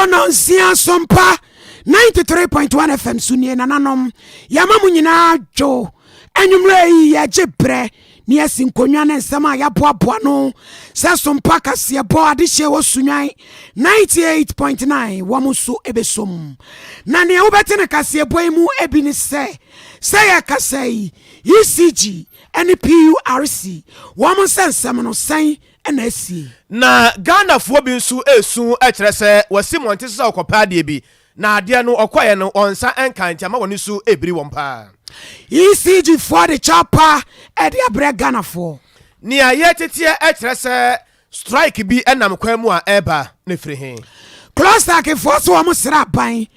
Ɛbɔ nɔnsia Sompa 93.1 FM so nie. Nananom, yɛma mo nyinaa dwo. Anwummerɛ yi yɛgye berɛ ne yɛsi nkonnwa ne nsɛm a yɛaboaboa no sɛ Sompa kaseɛbɔ adehyeɛ wɔ Sunwan 98.9 wɔn nso ɛbɛsom. Na nea wobɛte no kaseɛbɔ yi mu ebi ne sɛ, sɛ yɛkasa yi, ECG ne PURC wɔn nsɛ nsɛm no sɛn ɛna asie. Na Ghanafoɔ bi nso esu kyerɛ sɛ wɔsi mmɔnten so sɛ ɔkɔpɛ adeɛ bi na adeɛ no ɔkɔɛ no ɔnsa nka, nti ama wɔn so ebiri wɔn paa. ECG foɔ de kyɛw ɛde abrɛ Ghanafoɔ. Nea yɛteteɛ kyerɛ sɛ strike bi nam kwan mu a ɛreba ne firi he? CLOSSAG foɔ so wɔn srɛ aban,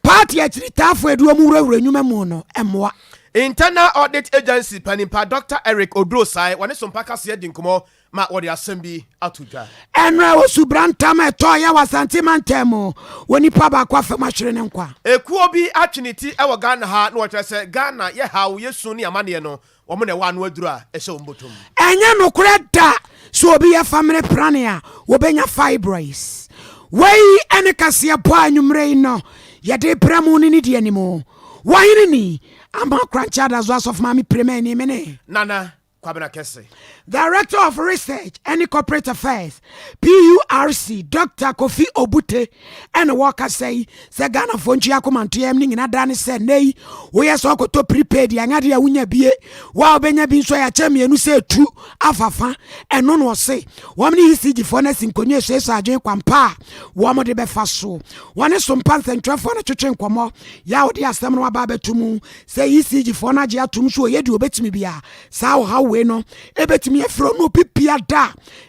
party akyiritaafo edu wɔn wurawura nnwuma mu no mmoa. Internal Audit Agency panimpa Dr Eric Oduro Sae wɔne Sompa kaseɛ di nkɔmmɔ ma wɔde asɛm bi ato dwa. Ɛnora wɔ subrantam ɛtɔ yɛ wɔ Asante mantam mu wɔ nipa baako afɛm ahwere ne nkwa. Ekuo bi atwe ne ti wɔ Ghana ha na wɔkyerɛ sɛ Ghana yɛ haw yɛsu ne amanneɛ no, wɔn na ɛwɔ ano aduru a ɛhyɛ wɔn bɔtɔm. Ɛnyɛ nokorɛ da sɛ obi yɛ family planning a wɔbɛnya fibroids. Wei ɛne kaseɛ bɔ anwummerɛ yi no yɛde brɛ mu ne ne di anim. Wɔhene ni ama korankye adaso asɔfo maame premani mene. Nana Kwabena Kɛse. Director of Research and Corporate Affairs, PURC, Dr Kofi Obute ɛna wɔkasa yi sɛ Ghanafoɔ ntwi akomantoyam ne nyina da ne sɛ nnɛ yi woyɛ sɛ ɔkɔtɔ prepaid anyadeɛ a wonya bie wa a wobɛnya bi nso yɛakyɛ mmienu sɛ ɛtu afafa. Ɛno na ɔse wɔm ne ECG foɔ no asi nkonnwa esuasua adwene kwampa a wɔm de bɛfa so. Wɔne Sompa nsɛntwerɛfoɔ no twetwe nkɔmmɔ yɛ a wɔde asɛm no aba abɛto mu sɛ ECG foɔ no agye atom so ɔyɛ deɛ wɔbɛtumi bia saa ɔhaw wei no ɛbɛtumi afiri no pipia da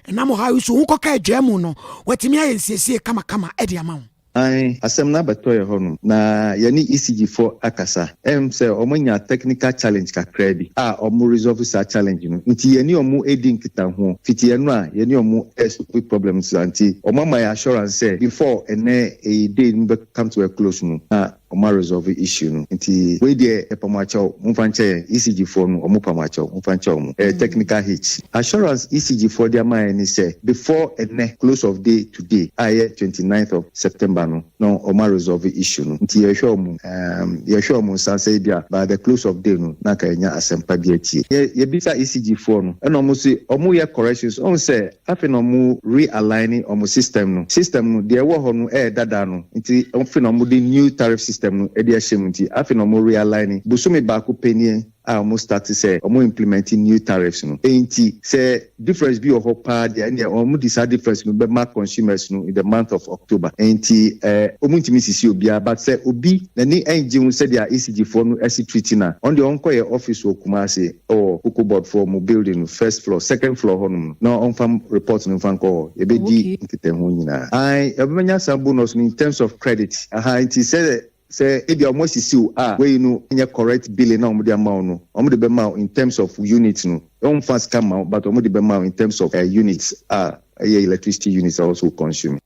ɛnam ɔhaw yi so ho kɔka adwa mu no, watumi ayɛ nsiesie kamakama ɛde ama wo. Ae, asɛm no abɛtɔ yɛ hɔnom na yɛne ECG foɔ akasa. Sɛ ɔmo nya technical challenge kakra bi a ɔmo resolve saa challenge no, nti yɛne ɔmo edi nkitaho fiti ɛno a yɛne ɔmo ɛsolve problem so, nti ɔmo ama yɛ assurance sɛ before ɛnɛ ɛyi day no bɛ come to a close no na ɔmo resolve issue no. Nti wei deɛ, ɛpam akyɛw, momfa nkyɛ yɛn. ECG foɔ no, ɔmo pam akyɛw, momfa nkyɛ ɔmo. Ɛyɛ technical hitch. Assurance ECG foɔ de ama yɛn ni sɛ before ɛnɛ close of day today a ɛyɛ 29th of September no na ɔmo resolve issue no. Nti yɛhwɛ ɔmo nsa sɛ ebi a by the close of day no na ka yɛnya asɛmpa bi atie. Yɛbisa ECG foɔ no ɛna ɔmo sɛ ɔmo yɛ corrections. Ɔmo sɛ afei na ɔmo realign ɔmo system no deɛ ɛwɔ hɔ no ɛyɛ dada no, nti afei na ɔmo de new tariff system no ɛde ahyɛ mu, nti afei na ɔmo realign. Bosome baako pɛ nie a ɔmo start sɛ ɔmo implement new tariffs no, nti sɛ difference bi wɔ hɔ paa deɛ, ɛnneɛ ɔmo de saa difference no bɛma consumers no in the month of October. Nti ɔmo ntumi sisi obiara, but sɛ obi n'ani ɛngye ho sɛdeɛ ECG foɔ no ɛsi treat na ɔno deɛ, ɔnkɔ yɛ office wɔ Kumase, ɛwɔ Cocoa Board foɔ mo building no first floor, second floor hɔnom, na ɔnfa report no nfa nkɔ hɔ. Yɛbɛdi nkitaho nyinaa. Ayi, ɛbɛnya saa bonus no in terms of credit aha. Nti sɛ ebi a wɔn asisi o a wei no nyɛ correct billing na wɔn de ama wo no, wɔn de bɛma wo in terms of unit no. Wɔn fa sika ma wo, but wɔn de bɛma wo in terms of units a ɛyɛ electricity units a wɔso consume.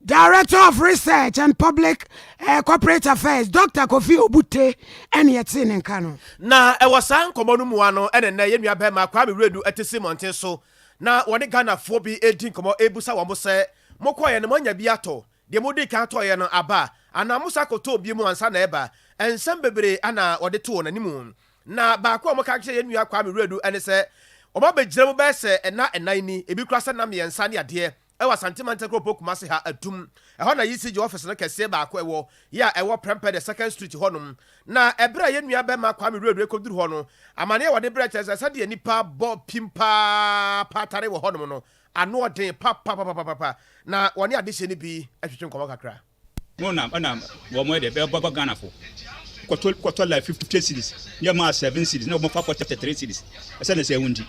Director of Research and Public Corporate Affairs, Dr Kofi Obute, ɛne yɛtee ne nka no. Na ɛwɔ saa nkɔmmɔ no mu a no ɛne nnɛ yɛn nua bɛrima Kwame Wuredu ɛte si mmɔnten so na wɔne Ghanafoɔ bi edi nkɔmmɔ, ebusa wɔn sɛ mokɔɛ no moanya bi atɔ, deɛ modi kan tɔɔyɛ no aba anaa mo sa kɔtɔɔ bi mu ansa na ɛba. Nsɛm bebree ana wɔde too wɔn anim, na baako a wɔka kyerɛ yɛn nua Kwame Wuredu ɛne sɛ wɔn abɛgyina mu bɛyɛ sɛ ɛna ɛnan ni, ebi kura sɛ nam mmiɛnsa ne adeɛ ɛwɔ Asante Mantam kuropɔn Kumase ha Adum. Ɛhɔ na ECG office no kɛseɛ baako ɛwɔ yɛ a ɛwɔ Prempeh the Second Street hɔnom. Na ɛberɛ a yɛn nua bɛma Kwame Wuredu ekɔduru hɔ no, amaneɛ a wɔde brɛ kyerɛ sɛ sɛdeɛ nipa bɔ pim paa paatare wɔ hɔnom no ano ɔden papapapapapa, na wɔne adehyɛ no bi atwitwe nkɔmɔ kakra. Mo na ɛna wɔn mo de bɛ bɔ Ghana fo kɔtɔ like 50 cedis ne yɛ maa 7 cedis na wɔn fa 43 cedis. Ɛsɛ ne sɛ ɛwɔ nti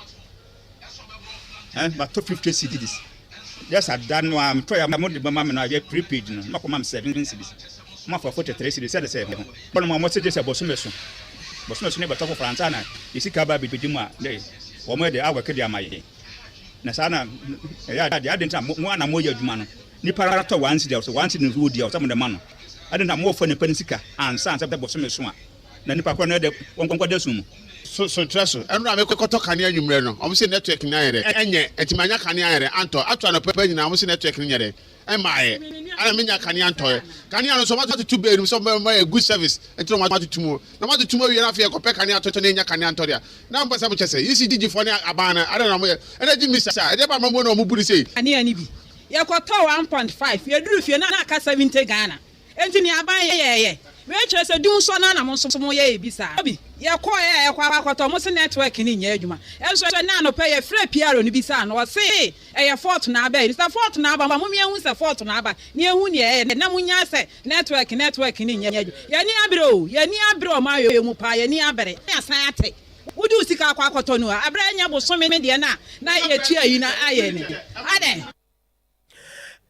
ma tɔ 50 cedis yɛ sa da no a tɔ yɛ mo de bɛ ma mi no a yɛ prepaid no ma kɔ ma mi 7 cedis mo afa 43 cedis. Sɛ ne sɛ ɛho bɔn mo a mo sɛ gye sɛ bɔsɔmɛ so ne bɛtɔ foforɔ ansa na yɛsi ka ba bibidi mu a ne wɔn de awɔ kede ama yɛ. Na saa na ɛyɛ ade ade ntina mo ana mo yɛ adwuma no, nipa ara tɔ 1 cedi a ɔsɛ 1 cedi no wo di a ɔsɛ mo de ma no ade na mo fɔ nipa ne sika ansa bɛ bɔsɔmɛ so a na nipa kɔ no de wɔn nkɔ da sum mu. So kyerɛ so ɛno a mekɔtɔ kanea anwummerɛ no, ɔmo sɛ network no ayɛ dɛ ɛnyɛ, nti manya kanea ayɛ dɛ antɔ ato anɔpɛ nyinaa. Ɔmo sɛ network no nyɛ dɛ ɛmaayɛ. Ana menya kanea ntɔɛ. Kanea no nso wɔn atoto bee no mu sɛ wɔn bɛma yɛ good service nti na wɔn atoto mu. Na wɔn atoto mu awie na afei yɛkɔpɛ kanea tɔtɔ na yɛnya kanea ntɔ deɛ. Na mpɛ sɛ mo kyɛ sɛ ECG foɔ ne aban no adɛn na wɔn yɛ energy mixer ɛdeɛ ba amamuo na wɔn bu no sei. Kanea no bi yɛkɔtɔɔ 1.5 yɛduru fie no na aka 70 Ghana. Enti nea aban yɛ yɛyɛ. Wei kyerɛ sɛ dum sɔ no ara na mo nso moyɛ bi saa. Obi, Yɛkɔeɛ a yɛkɔ akɔtɔ, mo se network no nyɛ adwuma. Nso ɛnnɛ anɔpa yi yɛfrɛɛ PRO no bisaa no, ɔse ɛyɛ fault na aba yi. Sɛ fault na aba a, mom yɛnhu sɛ fault na aba na yɛnhu nea ɛyɛ na monnyae sɛ network network no nyɛ adwuma. Yɛn ani abere o, yɛn ani abere ɔman wei mu paa, yɛn ani abere. Na yɛasan ate. Wode wo sika akɔ akɔtɔ no a, aberɛ a ɛnyɛ bosome deɛ no a na yɛtua yi no ayɛ no. Adɛn?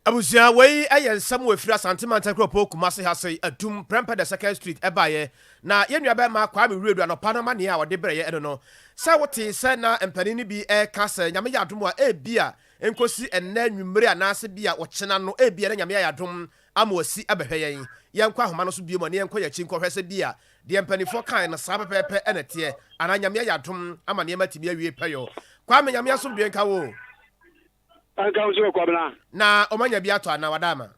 Abusua, wei yɛ nsɛm wɔ ɛfiri Asante Mantam Kuropɔn Kumasi ha sei, Adum, Prempeh the Second Street ɛbaeɛ. Na yɛn nua bɛɛma Kwame Wiredu anɔpa no amaneɛ a ɔde brɛeɛ ɛno no, sɛ wotee sɛ na mpanin no bi ɛreka sɛ Nyame yɛ adom a ebia nkosi ɛnnɛ nwummere anaase bia ɔkyena no ebia na Nyame ayɛ adom ama wasi abɛhwɛ yɛn. Yɛnkɔ ahoma no so biom a na yɛnkɔ yɛn akyi nkɔhwɛ sɛ bia deɛ mpaninfoɔ kaeɛ no saa pɛpɛɛpɛ ɛna ɛteɛ anaa Nyame ayɛ adom ama nneɛma atumi awie pɛyɔ. Kwame Nyame asomdwoeɛ nka wo o. Anka wo nso Kwabena. Na ɔma nya bi atɔ anaa wada ama?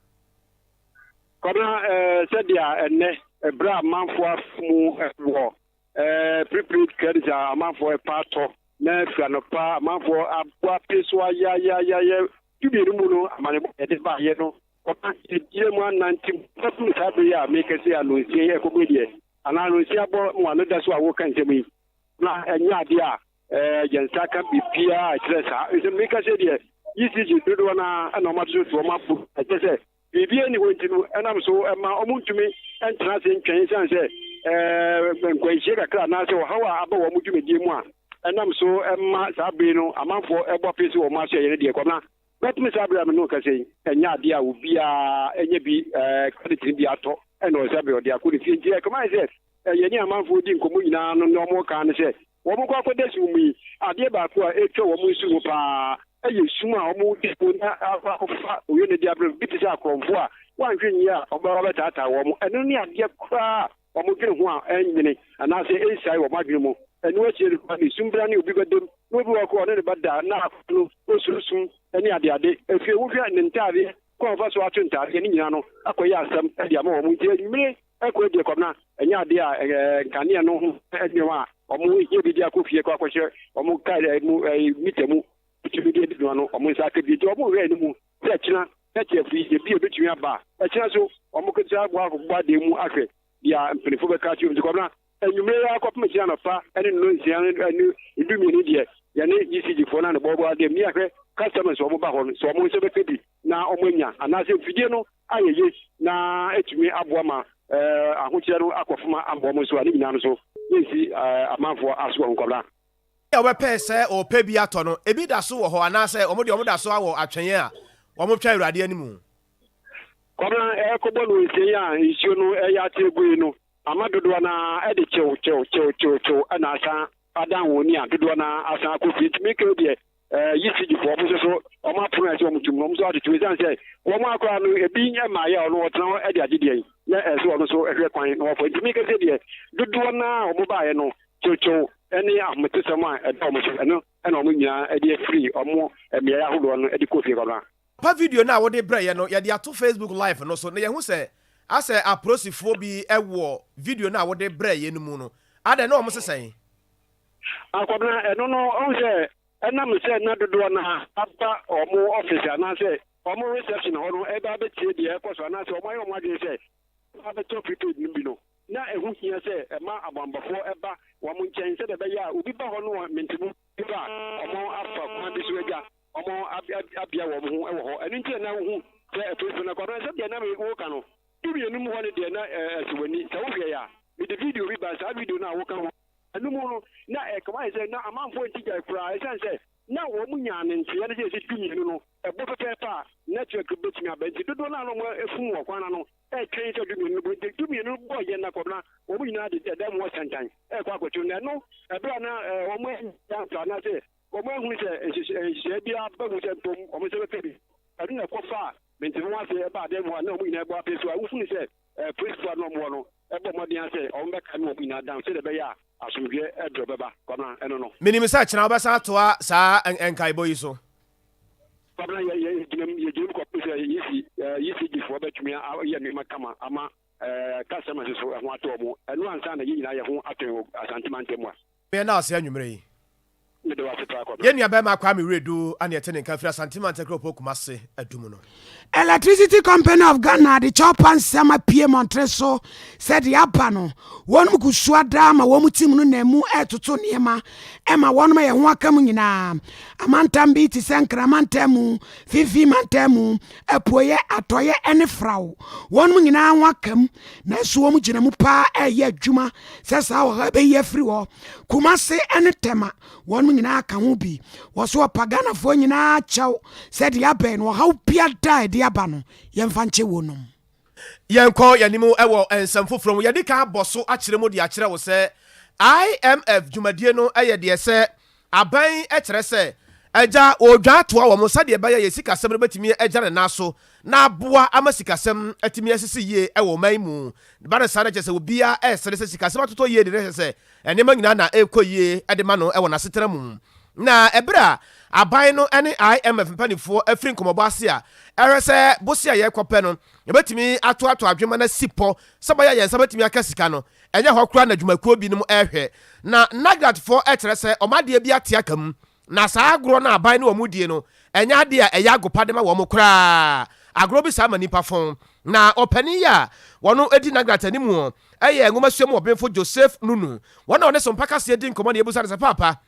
Kwabena, eh, sɛdeɛ ɛnnɛ ɛberɛ a amanfoɔ afa mu wɔ eh, prepaid credit a amanfoɔ ɛpa atɔ na afiri anɔpa amanfoɔ abɔ ape so ayayayayɛ dumienu mu no amanebɔ a yɛde baayɛ no Kwabena yɛgyina mu anante mu kɔpem saa bere yi a mekɛse anonsia yi ɛkɔbɔ deɛ anaa anonsia bɔ mu ano da so a woka nsɛm yi na ɛnyɛ adeɛ a Yɛn nsa ka biribiara a ɛkyerɛ saa. Nso meka sɛ deɛ ECG dodoɔ no ara na wɔatoto wɔn apo. Ɛkyɛ sɛ biribiara nni hɔ nti no, ɛnam so ma wɔntumi ntena ase ntwɛn ɛsiane sɛ nkwanhyia kakra anaasɛ ɔhaw a aba wɔn dwumadie mu a ɛnam so ma saa bere no amanfoɔ bɔ apee sɛ wɔn aso ɛyɛ no deɛ Kwabena bɛtumi saa bere a me ne wo kasa yi ɛnyɛ adeɛ a obiara ɛnyɛ bi credit no bi atɔ ɛna ɔsɛ bere ɔde akɔ ne fie nti ɛkɔma yɛ sɛ yɛne amanfoɔ di nkɔmmɔ nyinaa no na wɔn ka ne sɛ Wɔkɔ akɔda sum mu yi, adeɛ baako a ɛtwa wɔn nsu mu pa ara yɛ sum a wɔdi mu na akɔ akɔfa owia no de abrɛ no, bi te sɛ akorɔmfoɔ a wɔanhwɛ nyie a wɔbɛba abɛtaataa wɔn. Ɛno ne adeɛ koraa a wɔdwene ho a ɛnnwene anaasɛ ɛnsiae wɔn adwene mu. Ɛno akyire no koraa no, sum bra ne obi bɛda mu, na obi wɔ hɔ koraa a ɔne ne ba da na akwadaa no ɔsuro sum ne adeade. Afei wohwɛ ne ntaadeɛ, kwan a ɔfa so ato ntaadeɛ ne nyinaa no akɔyɛ asɛm de ama wɔn. Nti anwummere Ɛkɔ deɛ Kwabena, ɛnyɛ adeɛ a nkanea no ho nneɛma a wɔn hia bi de akɔ fie kɔ akɔhyɛ wɔn kaa mu mita mu tumi de adi dwuma no wɔn nsa aka bi nti wɔn hwɛ anim sɛ ɛkyena ɛte afiri ebi a ebetumi aba a ɛkyena so wɔn kɛtɛ abɔ akɔbɔ adeɛ mu ahwɛ deɛ mpanyinfoɔ bɛka akyerɛ wɔn nti Kwabena anwummerɛ yi akɔpem kyena anɔpa ɛne nnɔ nsia ne du mmienu deɛ yɛne ECG foɔ no ano bɔbɔ adeɛ mu ne ahwɛ customers wɔn ba hɔ no sɛ wɔn nsa bɛka bi na wɔn anya anaasɛ mfidie no ayɛ yie na atumi aboa ma ahokyerɛ no akɔ fam ama wɔn nso a, ne nyinaa no so yɛnsi amanfoɔ aso wɔ ho nkwadaa. A wɔbɛpɛɛ sɛ wɔpɛ bi atɔ no, ebi da so wɔ hɔ, anaasɛ wɔn deɛ wɔda so ara wɔ atwɛnyɛ a wɔtwɛn Awurade anim? Kwabena, ɛrekɔbɔ no nsia yi a nsuo no reyɛ ate agu yi no, ama dodoɔ no ara de kyew kyew kyew kyew kyew na asan adan wɔn ani a dodoɔ no ara asan akɔ fie. Nti meka yi deɛ, Yisrigfoɔ, wɔn nso so wɔn apono a ɛsɛ wɔn tum no, wɔn nso atoto esiane sɛ wɔn akora no ebi mmaeɛ a ɔno ɔtena hɔ de agye deɛn na ɛsɛ ɔno nso hwɛ kwan na wɔfa. Nti meka sɛ deɛ dodoɔ no ara a wɔn baeɛ no kyewkyew ne ahometesɛm a ɛda wɔn so ɛno na wɔn nyinaa de afiri wɔn mmeaeɛ ahodoɔ no de kɔ fie kɔbra. Pa video no a wode brɛeɛ no yɛde ato Facebook live no so na yɛahu sɛ asɛ aprosifoɔ bi wɔ video no a wode brɛeɛ no mu no adɛn na wɔn se sɛn? Akɔbena, ɛno no ɔhu sɛ ɛnam sɛ na dodoɔ no ara aba wɔn ɔfese anaasɛ wɔn reception hɔ no reba abɛtie deɛ ɛrekɔ so anaasɛ wɔayɛ wɔn adwene sɛ wɔba abɛtɔ prepaid no bi no, na ɛho hia sɛ ɛma abanbɔfoɔ ba wɔn nkyɛn sɛdeɛ ɛbɛyɛ a obi ba hɔ no wɔ mente mu ba a, wɔafa kwan bi so agya wɔn abea wɔn ho wɔ hɔ. Ɛno nti na na wohu sɛ apolisifoɔ no akɔ. Akɔbena, sɛdeɛ na woreka no, dumienu mu hɔ no deɛ na ɛsɛ w'ani. Sɛ wohwɛeɛ a, mede video bi bae, saa video no a woka ho Ɛno mu no, na ɛkame ayɛ sɛ na amanfoɔ nte gyae koraa ɛsiane sɛ na wɔn nyaa ne nteɛ no sɛ ɛsɛ dumienu no ɛbɔ pɛpɛɛpɛ a network bɛtumi aba nti dodoɔ no a na wɔn afum wɔ kwan no ano ɛretwɛn sɛ dumienu no bɔ nti dumienu no bɔɔ yɛn na kɔbena wɔn nyinaa de ɛdan mu hɔ santan ɛrekɔ akɔto na ɛno ɛberɛ a na wɔn anya nto anaasɛ wɔn ahunu sɛ nhyehyɛeɛ biara ba mu sɛ mpom wɔn nsa bɛka bi ɛno na ɛkɔfaa mente ho ase ɛbaa dan mu hɔ a na wɔn nyinaa ɛbɔ apee so a wohunu sɛ Polisifo a na wɔwɔ no bɔɔ mmɔden ara sɛ wɔbɛka ne wɔn nyinaa down sɛdeɛ ɛbɛyɛ a asomdwoeɛ berɛ bɛba. Kwabena, ɛno no. Menim sɛ kyena wobɛsan atoa saa nkaebɔ yi so. Kwabena, yɛ, yɛ, yɛgyina mu, yɛgyina mu kɔpem sɛ. sɛ EC, ECG foɔ bɛtumi ayɛ nneɛma kama ama customers nso ɛho atɔ wɔn. Ɛno ansa na yɛn nyinaa yɛn ho atɔ yɛn wɔ Asante mantam mu a. Yɛn ase anwummere yi. Meda wo ase paa Kwabena. Yɛn nua barima Kwame Wiredu a na yɛte ne nka firi Asante Mantam Kuropɔn Kumase Adum no. Electricity Company of Ghana de kyɛwpa nsɛm apue mmɔntere so sɛ deɛ aba no, wɔnom gu so ada ma wɔn team no nam mu retoto nneɛma ma wɔnom a yɛn ho aka mu nyinaa. Amantam bi te sɛ Nkran mantam mu, Finfin mantam mu, Apueɛ, Atɔeɛ ne Frao, wɔnom nyinaa ho aka mu nanso wɔn gyina mu paa reyɛ adwuma sɛ saa ɔhaw bɛyi afiri hɔ. Kumase ne Tema, wɔnom nyinaa ka ho bi. Wɔ so ɔpa Ghanafoɔ nyinaa kyɛw sɛ deɛ abɛn no ɔhaw biada a ɛde aba no yɛmfa nkyɛ wɔnom. Yɛnkɔ yɛn anim wɔ nsɛm foforɔ mu. Yɛadi kan abɔ so akyerɛ mu de akyerɛ wo sɛ IMF dwumadie no yɛ deɛ sɛ aban kyerɛ sɛ agya wɔredwan atoa wɔn sɛdeɛ ɛbɛyɛ yɛn sikasɛm no bɛtumi agyina ne nan so na aboa ama sikasɛm atumi asisi yie wɔ ɔman yi mu. Ba no saa na kyerɛ sɛ obiara resere sɛ sikasɛm atotɔ yie de na kyerɛ sɛ nneɛma nyinaa na ɛrekɔ yie de ma no wɔ n'asetena mu. Na ɛberɛ a aban no ne IMF mpanimfoɔ afiri nkɔmmɔbɔ ase a ɛhwɛ sɛ bosea a yɛrekɔpɛ no yɛbɛtumi atoatoa adwene ma no asi pɔ sɛ ɛbɛyɛ a yɛn nsa bɛtumi aka sika no, ɛnyɛ hɔ koraa na adwumakuo binom rehwɛ. Na NAGRATfoɔ kyerɛ sɛ wɔn adeɛ bi ate aka mu Na saa agorɔ no a aban ne wɔn die no, ɛnyɛ adeɛ a ɛyɛ agopa de ma wɔn koraa. Agorɔ bi saa ma nnipa fɔn. Na ɔpanin yi a wɔn di Nagrat anim yɛ nwomasua mu ɔbenfo Joseph Nunu. Wɔn na ɔne Sompa Kaseɛ di nkɔmmɔ na yɛbisa no sɛ, Paapa,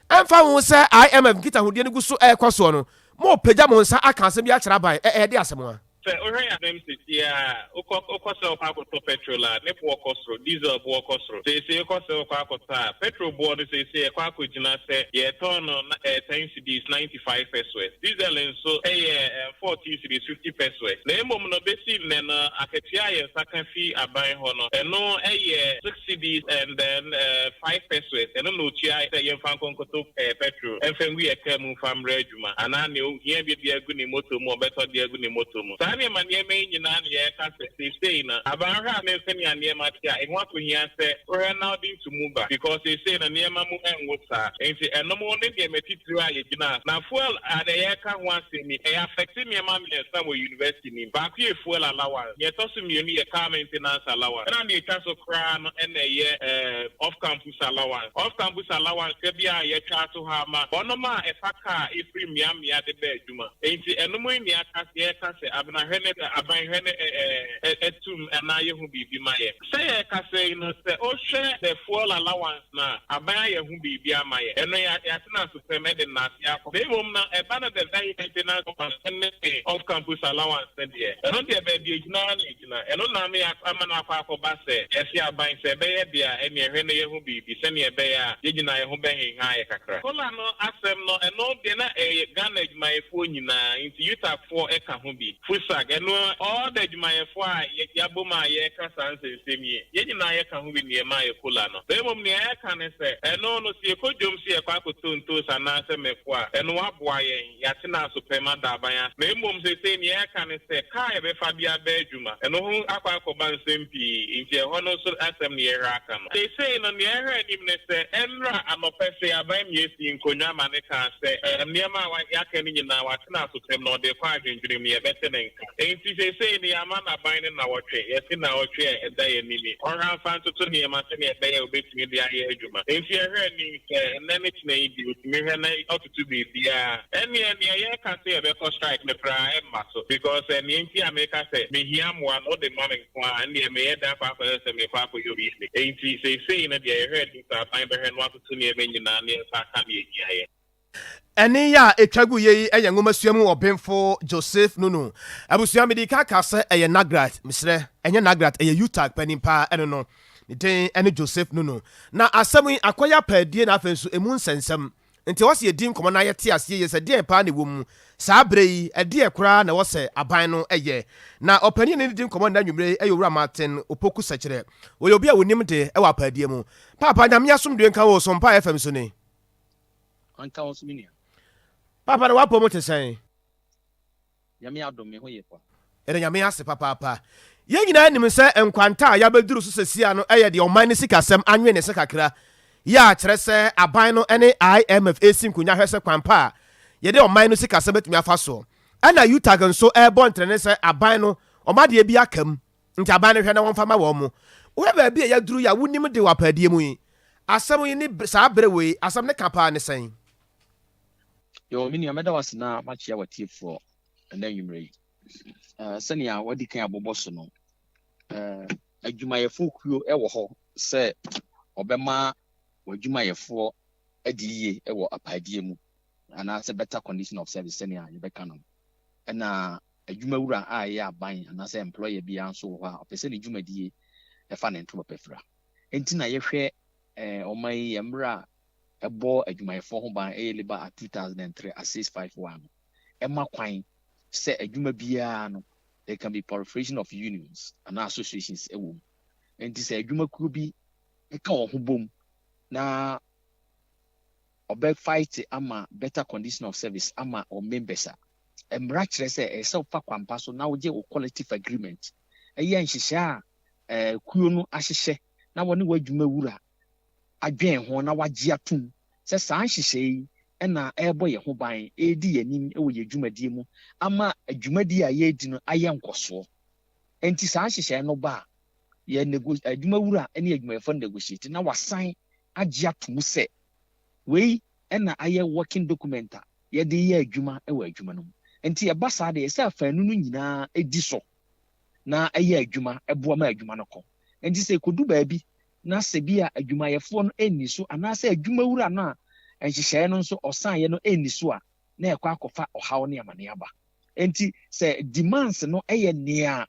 ɛmfa ho sɛ IMF nkitahodie no gu so rekɔ soɔ no, morepagya mo nsa aka asɛm bi akyerɛ aban? Ɛ, ɛyɛ de asɛm a? Sɛ wohwɛ yɛn anan mu seesei a, wokɔ wokɔ sɛ wokɔ akɔtɔ petrol a, ne boɔ kɔ soro, diesel boɔ kɔ soro. Seesei wokɔ sɛ wokɔ akɔtɔ a, petrol boɔ no seesei ɛkɔ akɔgyina sɛ yɛretɔn no na ɛyɛ ten cedis ninety five pesewas. Diesel nso yɛ 14 cedis 50 pesewas. Na mmom no, bɛsi nnɛ no, akatua a yɛn nsa ka fi aban hɔ no, ɛno yɛ six cedis and then five pesewas. Ɛno na ɔtua sɛ yɛmfa nkɔ nkɔtɔ petrol mfa ngu yɛn kaa mu mfa mmrɛ adwuma. Anaa nea ohia bi de agu ne moto mu a ɔbɛtɔ de agu ne moto mu. Saa nneɛma nneɛma yi nyinaa na yɛreka sɛ seesei no aban hwɛ a ne sɛnea nneɛma te a ɛho akohia sɛ wohwɛ na wode ntomu ba because seesei no nneɛma mu nwo saa. Nti ɛnom ne nneɛma titiriw a yɛgyina so. Na fuel a deɛ yɛreka ho asɛm yi ɛyɛ affect nneɛma mmiɛnsa wɔ university no mu. Baako yɛ fuel allowance, nea ɛtɔ so mmienu yɛ car maintenance allowance ɛna nea ɛtwa so koraa no ɛna ɛyɛ off campus allowance. Off campus allowance ka bi a yɛatwa ato hɔ ama wɔnom a ɛfa kaa ɛfiri mmea mmea de ba adwuma. Enti ɛnom yi nea aka yɛreka sɛ abena hwɛ ne aban hwɛ ne ɛtum anaa yɛ ho biribi ma yɛ. Sɛ yɛrekasa yi no sɛ wohwɛ the fuel allowance no a aban ayɛ ho biribi ama yɛ. Ɛno yɛatena ase sɛm ɛde nnase akɔ. Na mmom no ɛba no the vehicle maintenance ne off campus allowance no deɛ ɛno deɛ baabi ɛgyina ara na Na ɛno na ama ama no akɔ akɔba sɛ yɛse aban sɛ ɛbɛyɛ deɛ a ɛneɛ hwɛ na yɛahu biribi sɛdeɛ ɛbɛyɛ a yɛn nyinaa yɛn ho bɛhenha yɛ kakra. Kola no asɛm no ɛno deɛ na ɛyɛ Ghana adwumayɛfoɔ nyinaa nti UTAG foɔ ɛka ho bi, FUSAG ɛno all the adwumayɛfoɔ a yɛabom a yɛreka saa nsɛnsɛm yi yɛn nyinaa yɛka ho bi na yɛmaa yɛ kola no. Na mmom nea yɛreka ne sɛ ɛno no sɛ yɛkɔ dwom sɛ yɛkɔ akɔtɔ ntoos anaasɛ mako a ɛno aboa yɛn. Yɛatena aso pɛ ma daban ase. Na mmom seesei nea yɛreka ne sɛ, kaa a yɛbɛfa de aba adwuma, ɛno ho akɔ akɔba nsɛm pii, enti ɛhɔ no nso asɛm na yɛhwɛ aka no. Seesei no, nea yɛhwɛ anim ne sɛ, ɛnnora anɔpa sei, aban mia sii nkonnwa ma no kaa sɛ, nneɛma a yɛaka no nyinaa, watena aso pɛm na ɔde rekɔ adwendwene mu, yɛbɛte ne nka. Enti seesei no, yɛama no aban no nnawɔtwe, yɛse nnawɔtwe a ɛda yɛn anim yi, ɔnhwɛ amfa ntoto nneɛma sɛnea ɛbɛyɛ a obetumi de ayɛ adwuma. Enti yɛhwɛ anim sɛ ɛnnɛ ne kyena yi deɛ, otumi hwɛ na ɔtoto biribiara. Ɛnneɛ nea yɛreka sɛ yɛbɛkɔ strike no koraa ɛmma so because nea nti a meka sɛ mehia mmoa no wode ma me nko ara ɛnneɛ meyɛ dɛn akɔ akɔyɛ sɛ merekɔ akɔyɛ obi ade. Enti seesei no deɛ yɛhwɛ anim sɛ aban bɛhwɛ na watoto nneɛma nyinaa na yɛn nsa aka nea ɛhia yɛn. Ɛnne yi a ɛtwa guiɛ yi yɛ nwomasua mu ɔbenfo Joseph Nunu. Abusua, medii kan kaa sɛ ɛyɛ Nagrat. Mesrɛ, ɛnyɛ Nagrat, ɛyɛ UTAG panin paa, ɛno no. Ne din ne Joseph Nunu. Na asɛm yi, akɔyɛ apaadie na afei nso ɛmu nsɛnsɛm. Nti ɛwɔ sɛ yɛdi nkɔmmɔ na yɛte aseɛ yie sɛ deɛn paa na ɛwɔ mu saa berɛ yi, ɛdeɛn koraa na ɛwɔ sɛ aban no yɛ. Na ɔpanin a yɛne no di nkɔmmɔ nnɛ anwummerɛ yi yɛ Owura Martin Opoku Sɛkyerɛ. Ɔyɛ obi a ɔnim de wɔ apaadie mu. Paapa, Nyame asomdwoeɛ nka wo o, Sompa FM so ni. Ɔnka wo nso me nua. Paapa na w'apɔ mu te sɛn? Nyame adom me ho ye paa. Yɛda Nyame ase papaapa. Yɛn nyinaa nim sɛ nkwanta a yɛabɛduru so sesia no yɛ deɛ ɔman no sikasɛm anwene ne se kakra yi a kyerɛ sɛ aban no ne IMF resi nkonya hwɛ sɛ kwan pa a yɛde ɔman no sikasɛm bɛtumi afa soɔ. Ɛna UTAG nso rebɔ ntrɛne sɛ aban no wɔn adeɛ bi aka mu nti aban no hwɛ na wɔmfa ma wɔn. Wohwɛ baabi a yɛaduru yi a wonim de wɔ apaadie mu yi, asɛm yi ne saa berɛ wei asɛm no ka paa ne sɛn? Yoo, me nua, mɛda wo ase na makyea w'atiefoɔ ɛnnɛ anwummerɛ yi. Sɛnea wadi kan abobɔ so no, adwumayɛfoɔ kuo wɔ hɔ sɛ ɔbɛma w'adwumayɛfoɔ adi yie wɔ apaadie mu anaasɛ better condition of service sɛnea yɛbɛka no. Ɛna adwumawura a ɛyɛ aban anaasɛ employer biara nso wɔ hɔ a ɔpɛ sɛ ne dwumadie ɛfa ne ntoma pɛ fira. Enti na yɛhwɛ ɔman yi yɛn mmerɛ a ɛbɔ adwumayɛfoɔ ho ban ɛyɛ Labour Act 2003 Act 651 no, ɛma kwan sɛ adwuma biara no there can be proliferation of unions anaa associations ɛwɔ mu. Enti sɛ adwumakuo bi ɛka wɔn ho bom na ɔbɛ fight ama better condition of service ama wɔn members a, mmara kyerɛ sɛ ɛyɛ sɛ wofa kwampa so na wogye wo collective agreement, ɛyɛ nhyehyɛ a kuo no ahyehyɛ na wɔne w'adwumawura adwene ho na wagye atom sɛ saa nhyehyɛ yi ɛna ɛrebɔ yɛn ho ban, ɛredi yɛn anim wɔ yɛn dwumadie mu ama dwumadie a yɛredi no ayɛ nkɔsoɔ. Nti saa nhyehyɛ no ba a, yɛ nego adwumawura ne adwumayɛfoɔ negotiate na wasan agye atom sɛ wei ɛna ayɛ working document a yɛde yɛ adwuma wɔ adwuma no mu. Nti ɛba saa deɛ, ɛsɛ afaanu no nyinaa di so na ɛyɛ adwuma, ɛboa ma adwuma no kɔ. Nti sɛ ɛkɔdu baabi na sɛ bi a adwumayɛfoɔ no nni so anaasɛ adwumawura no a nhyehyɛeɛ no nso ɔsaeɛ no nni so a, na ɛkɔ akɔfa ɔhaw ne amane aba. Nti sɛ demands no yɛ nea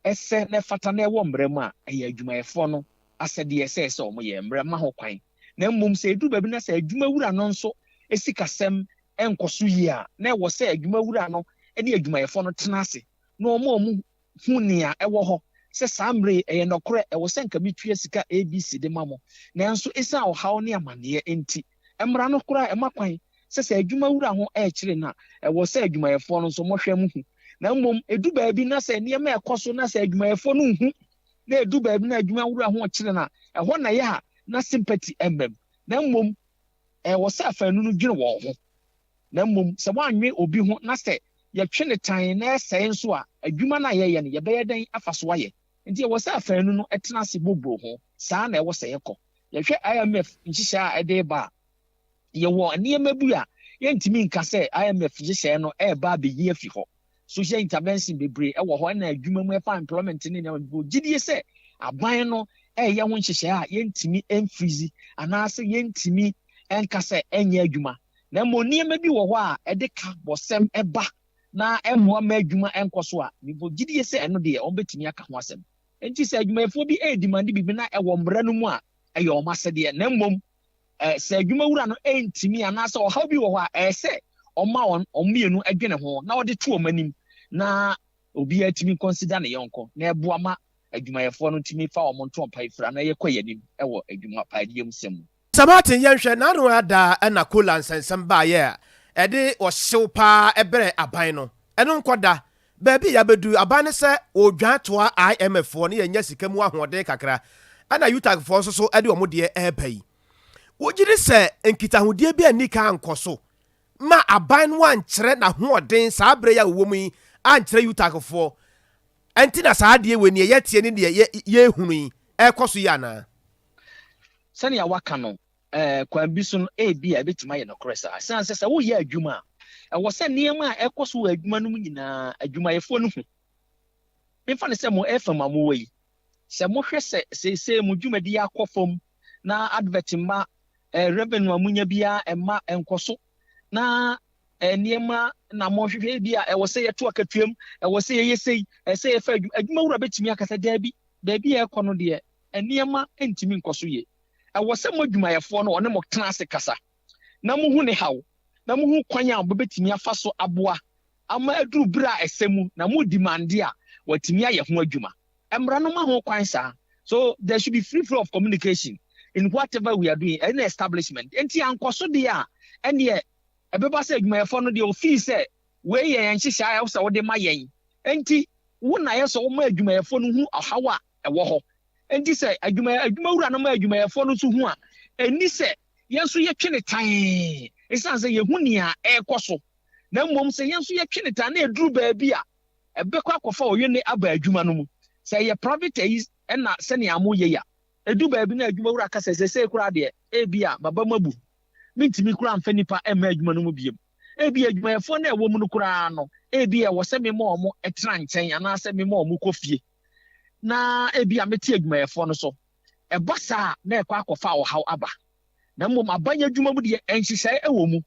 ɛsɛ na ɛfata na ɛwɔ mmara mu a, ɛyɛ adwumayɛfoɔ no asɛdeɛ sɛ wɔn yɛ mmara ma ho kwan. Na mmom sɛ ɛduru baabi na sɛ adwumawura no nso sikasɛm nkɔ so yie a, na ɛwɔ sɛ adwumawura no ne adwumayɛfoɔ no tena ase na wɔn a wɔn hu nea ɛwɔ hɔ sɛ saa mmerɛ yi ɛyɛ nɔkorɛ, ɛwɔ sɛ nka metua sika ABC de ma mo, nanso ɛsiane ɔhaw ne amanneɛ nti, mmara no koraa ɛma kwan sɛ sɛ adwumawura ho ɛrekyere no a, ɛwɔ sɛ adwumayɛfoɔ no nso mohwɛ mo hu. Na mmom ɛdu baabi na sɛ nneɛma ɛkɔ so na sɛ adwumayɛfoɔ no nhu, na ɛdu baabi na adwumawura ho rekyere no a, ɛhɔ na ɛyɛ a na sympathy mmam. Na mmom ɛwɔ sɛ afaanu no dwene wɔn ho. Na mmom sɛ woannwe obi ho na sɛ yɛtwe ne tan na ɛsɛe nso a, adwuma no a yɛyɛ no, yɛbɛyɛ dɛn afa so ayɛ? Nti ɛwɔ sɛ afaanu no tena ase boboro ho. Saa na ɛwɔ sɛ yɛkɔ. Yɛhwɛ IMF nhyehyɛe a ɛde reba a, yɛwɔ nneɛma bi a yɛntumi nka sɛ IMF nhyehyɛe no ɛreba abɛyi afi hɔ. Social intervention bebree ɛwɔ hɔ, ɛna adwuma mu ɛfa employment ne nneɛma bi. Gyidie sɛ aban no ɛreyɛ ho nhyehyɛe a yɛntumi mfirizi anaasɛ yɛntumi nka sɛ ɛnyɛ adwuma. Na mmom nneɛma bi wɔ hɔ a ɛde ka bɔsɛm ɛba na ɛmmoa ma adwuma ɛnkɔ so a, mebɔ gyidie sɛ ɛno deɛ wɔn bɛtumi aka ho asɛm. Nti sɛ adwumayɛfoɔ bi ɛredimande biribi na ɛwɔ mmara no mu a, ɛyɛ wɔn asɛdeɛ. Na mmom sɛ adwumawura no ɛntumi anaasɛ ɔhaw bi wɔ hɔ a, ɛyɛ sɛ ɔma wɔn mmienu dwene ho na ɔde to wɔn anim na obiara tumi consider ne yɔnko na ɛboa ma adwumayɛfoɔ no tumi fa wɔn ntoɔmpa efira na yɛkɔ yɛn anim ɛwɔ adwuma paadie mu sɛm mu. Sir Martin, yɛnhwɛ, n'ano ada na kola nsɛnsɛm baeɛ a ɛde ɔhyew paa brɛɛ aban no. Ɛno nkɔ da. Baabi a yɛabɛdu, aban no sɛ wɔredwan toa IMF foɔ na yɛanya sika mu ahoɔden kakra, ɛna UTAG foɔ nso so de wɔn deɛ reba yi. Wogye di sɛ nkitahodie bi anni kan ankɔ so ma aban no ankyerɛ n'ahoɔden saa berɛ yi a wɔwɔ mu yi ankyerɛ UTAG foɔ ɛnti na saa adeɛ wei neɛ yɛteɛ ne deɛ yɛrehunu yi ɛrekɔ so yi anaa? Sɛnea waka no, kwan bi so no, ebia ebetumi ayɛ nokorɛ saa. Esiane sɛ sɛ woreyɛ adwuma a, ɛwɔ sɛ nneɛma a ɛkɔ so wɔ adwuma no mu nyinaa, adwumayɛfoɔ no hu. Memfa no sɛ mo FM a mowɔ yi, sɛ mohwɛ sɛ seesei mo dwumadi akɔ fam na advert mma, revenue a munya biara mma nkɔ so, na nneɛma na mohwehwɛ bi a ɛwɔ sɛ yɛto akatuam, ɛwɔ sɛ yɛyɛ sei, ɛwɔ sɛ yɛfa adwuma, adwumawura betumi aka sɛ daabi, baabi a ɛkɔ no deɛ, nneɛma ntumi nkɔ so yie. Ɛwɔ sɛ mo adwumayɛfoɔ no ɔne mo tena ase kasa na mohu ne haw na mohu kwan a mobɛtumi afa so aboa ama aduru berɛ a ɛsɛ mu na mo demande a watumi ayɛ ho adwuma. Mmara no ma ho kwan saa. So there should be free flow of communication in whatever we are doing in establishment. Enti ankɔ so deɛ a, ɛneɛ ɛbɛba sɛ adwumayɛfoɔ no deɛ ofii sɛ wei yɛ yɛn nhyehyɛe a ɛwɔ sɛ wode ma yɛn. Enti wo na ɛyɛ sɛ woma adwumayɛfoɔ no hu ɔhaw a ɛwɔ hɔ. Enti sɛ adwuma adwumawura no ma adwumayɛfoɔ no nso hu a, ɛnni sɛ yɛn nso yɛtwe ne tann, ɛsiane sɛ yɛhu nea ɛrekɔ so. Na mmom sɛ yɛn nso yɛtwe no taa na ɛduru baabi a, ɛbɛkɔ akɔfa ɔyone aba adwuma no mu. Sɛ ɛyɛ private ayi na sɛnea moyɛ yi a, ɛdu baabi na adwumawura ka sɛ seesei koraa deɛ ebia m'aba mu abu, mentumi koraa mfa nnipa mma adwuma no mu biom. Ebia adwumayɛfoɔ no a ɛwɔ mu no koraa no, ebia ɛwɔ sɛ mema wɔn tena nkyɛn anaasɛ mema wɔn kɔ fie na ebia mete adwumayɛfoɔ no so. Ɛba saa a, na ɛkɔ akɔfa ɔhaw aba. Na mmom aban adwuma mu deɛ, nhyehyɛe wɔ mu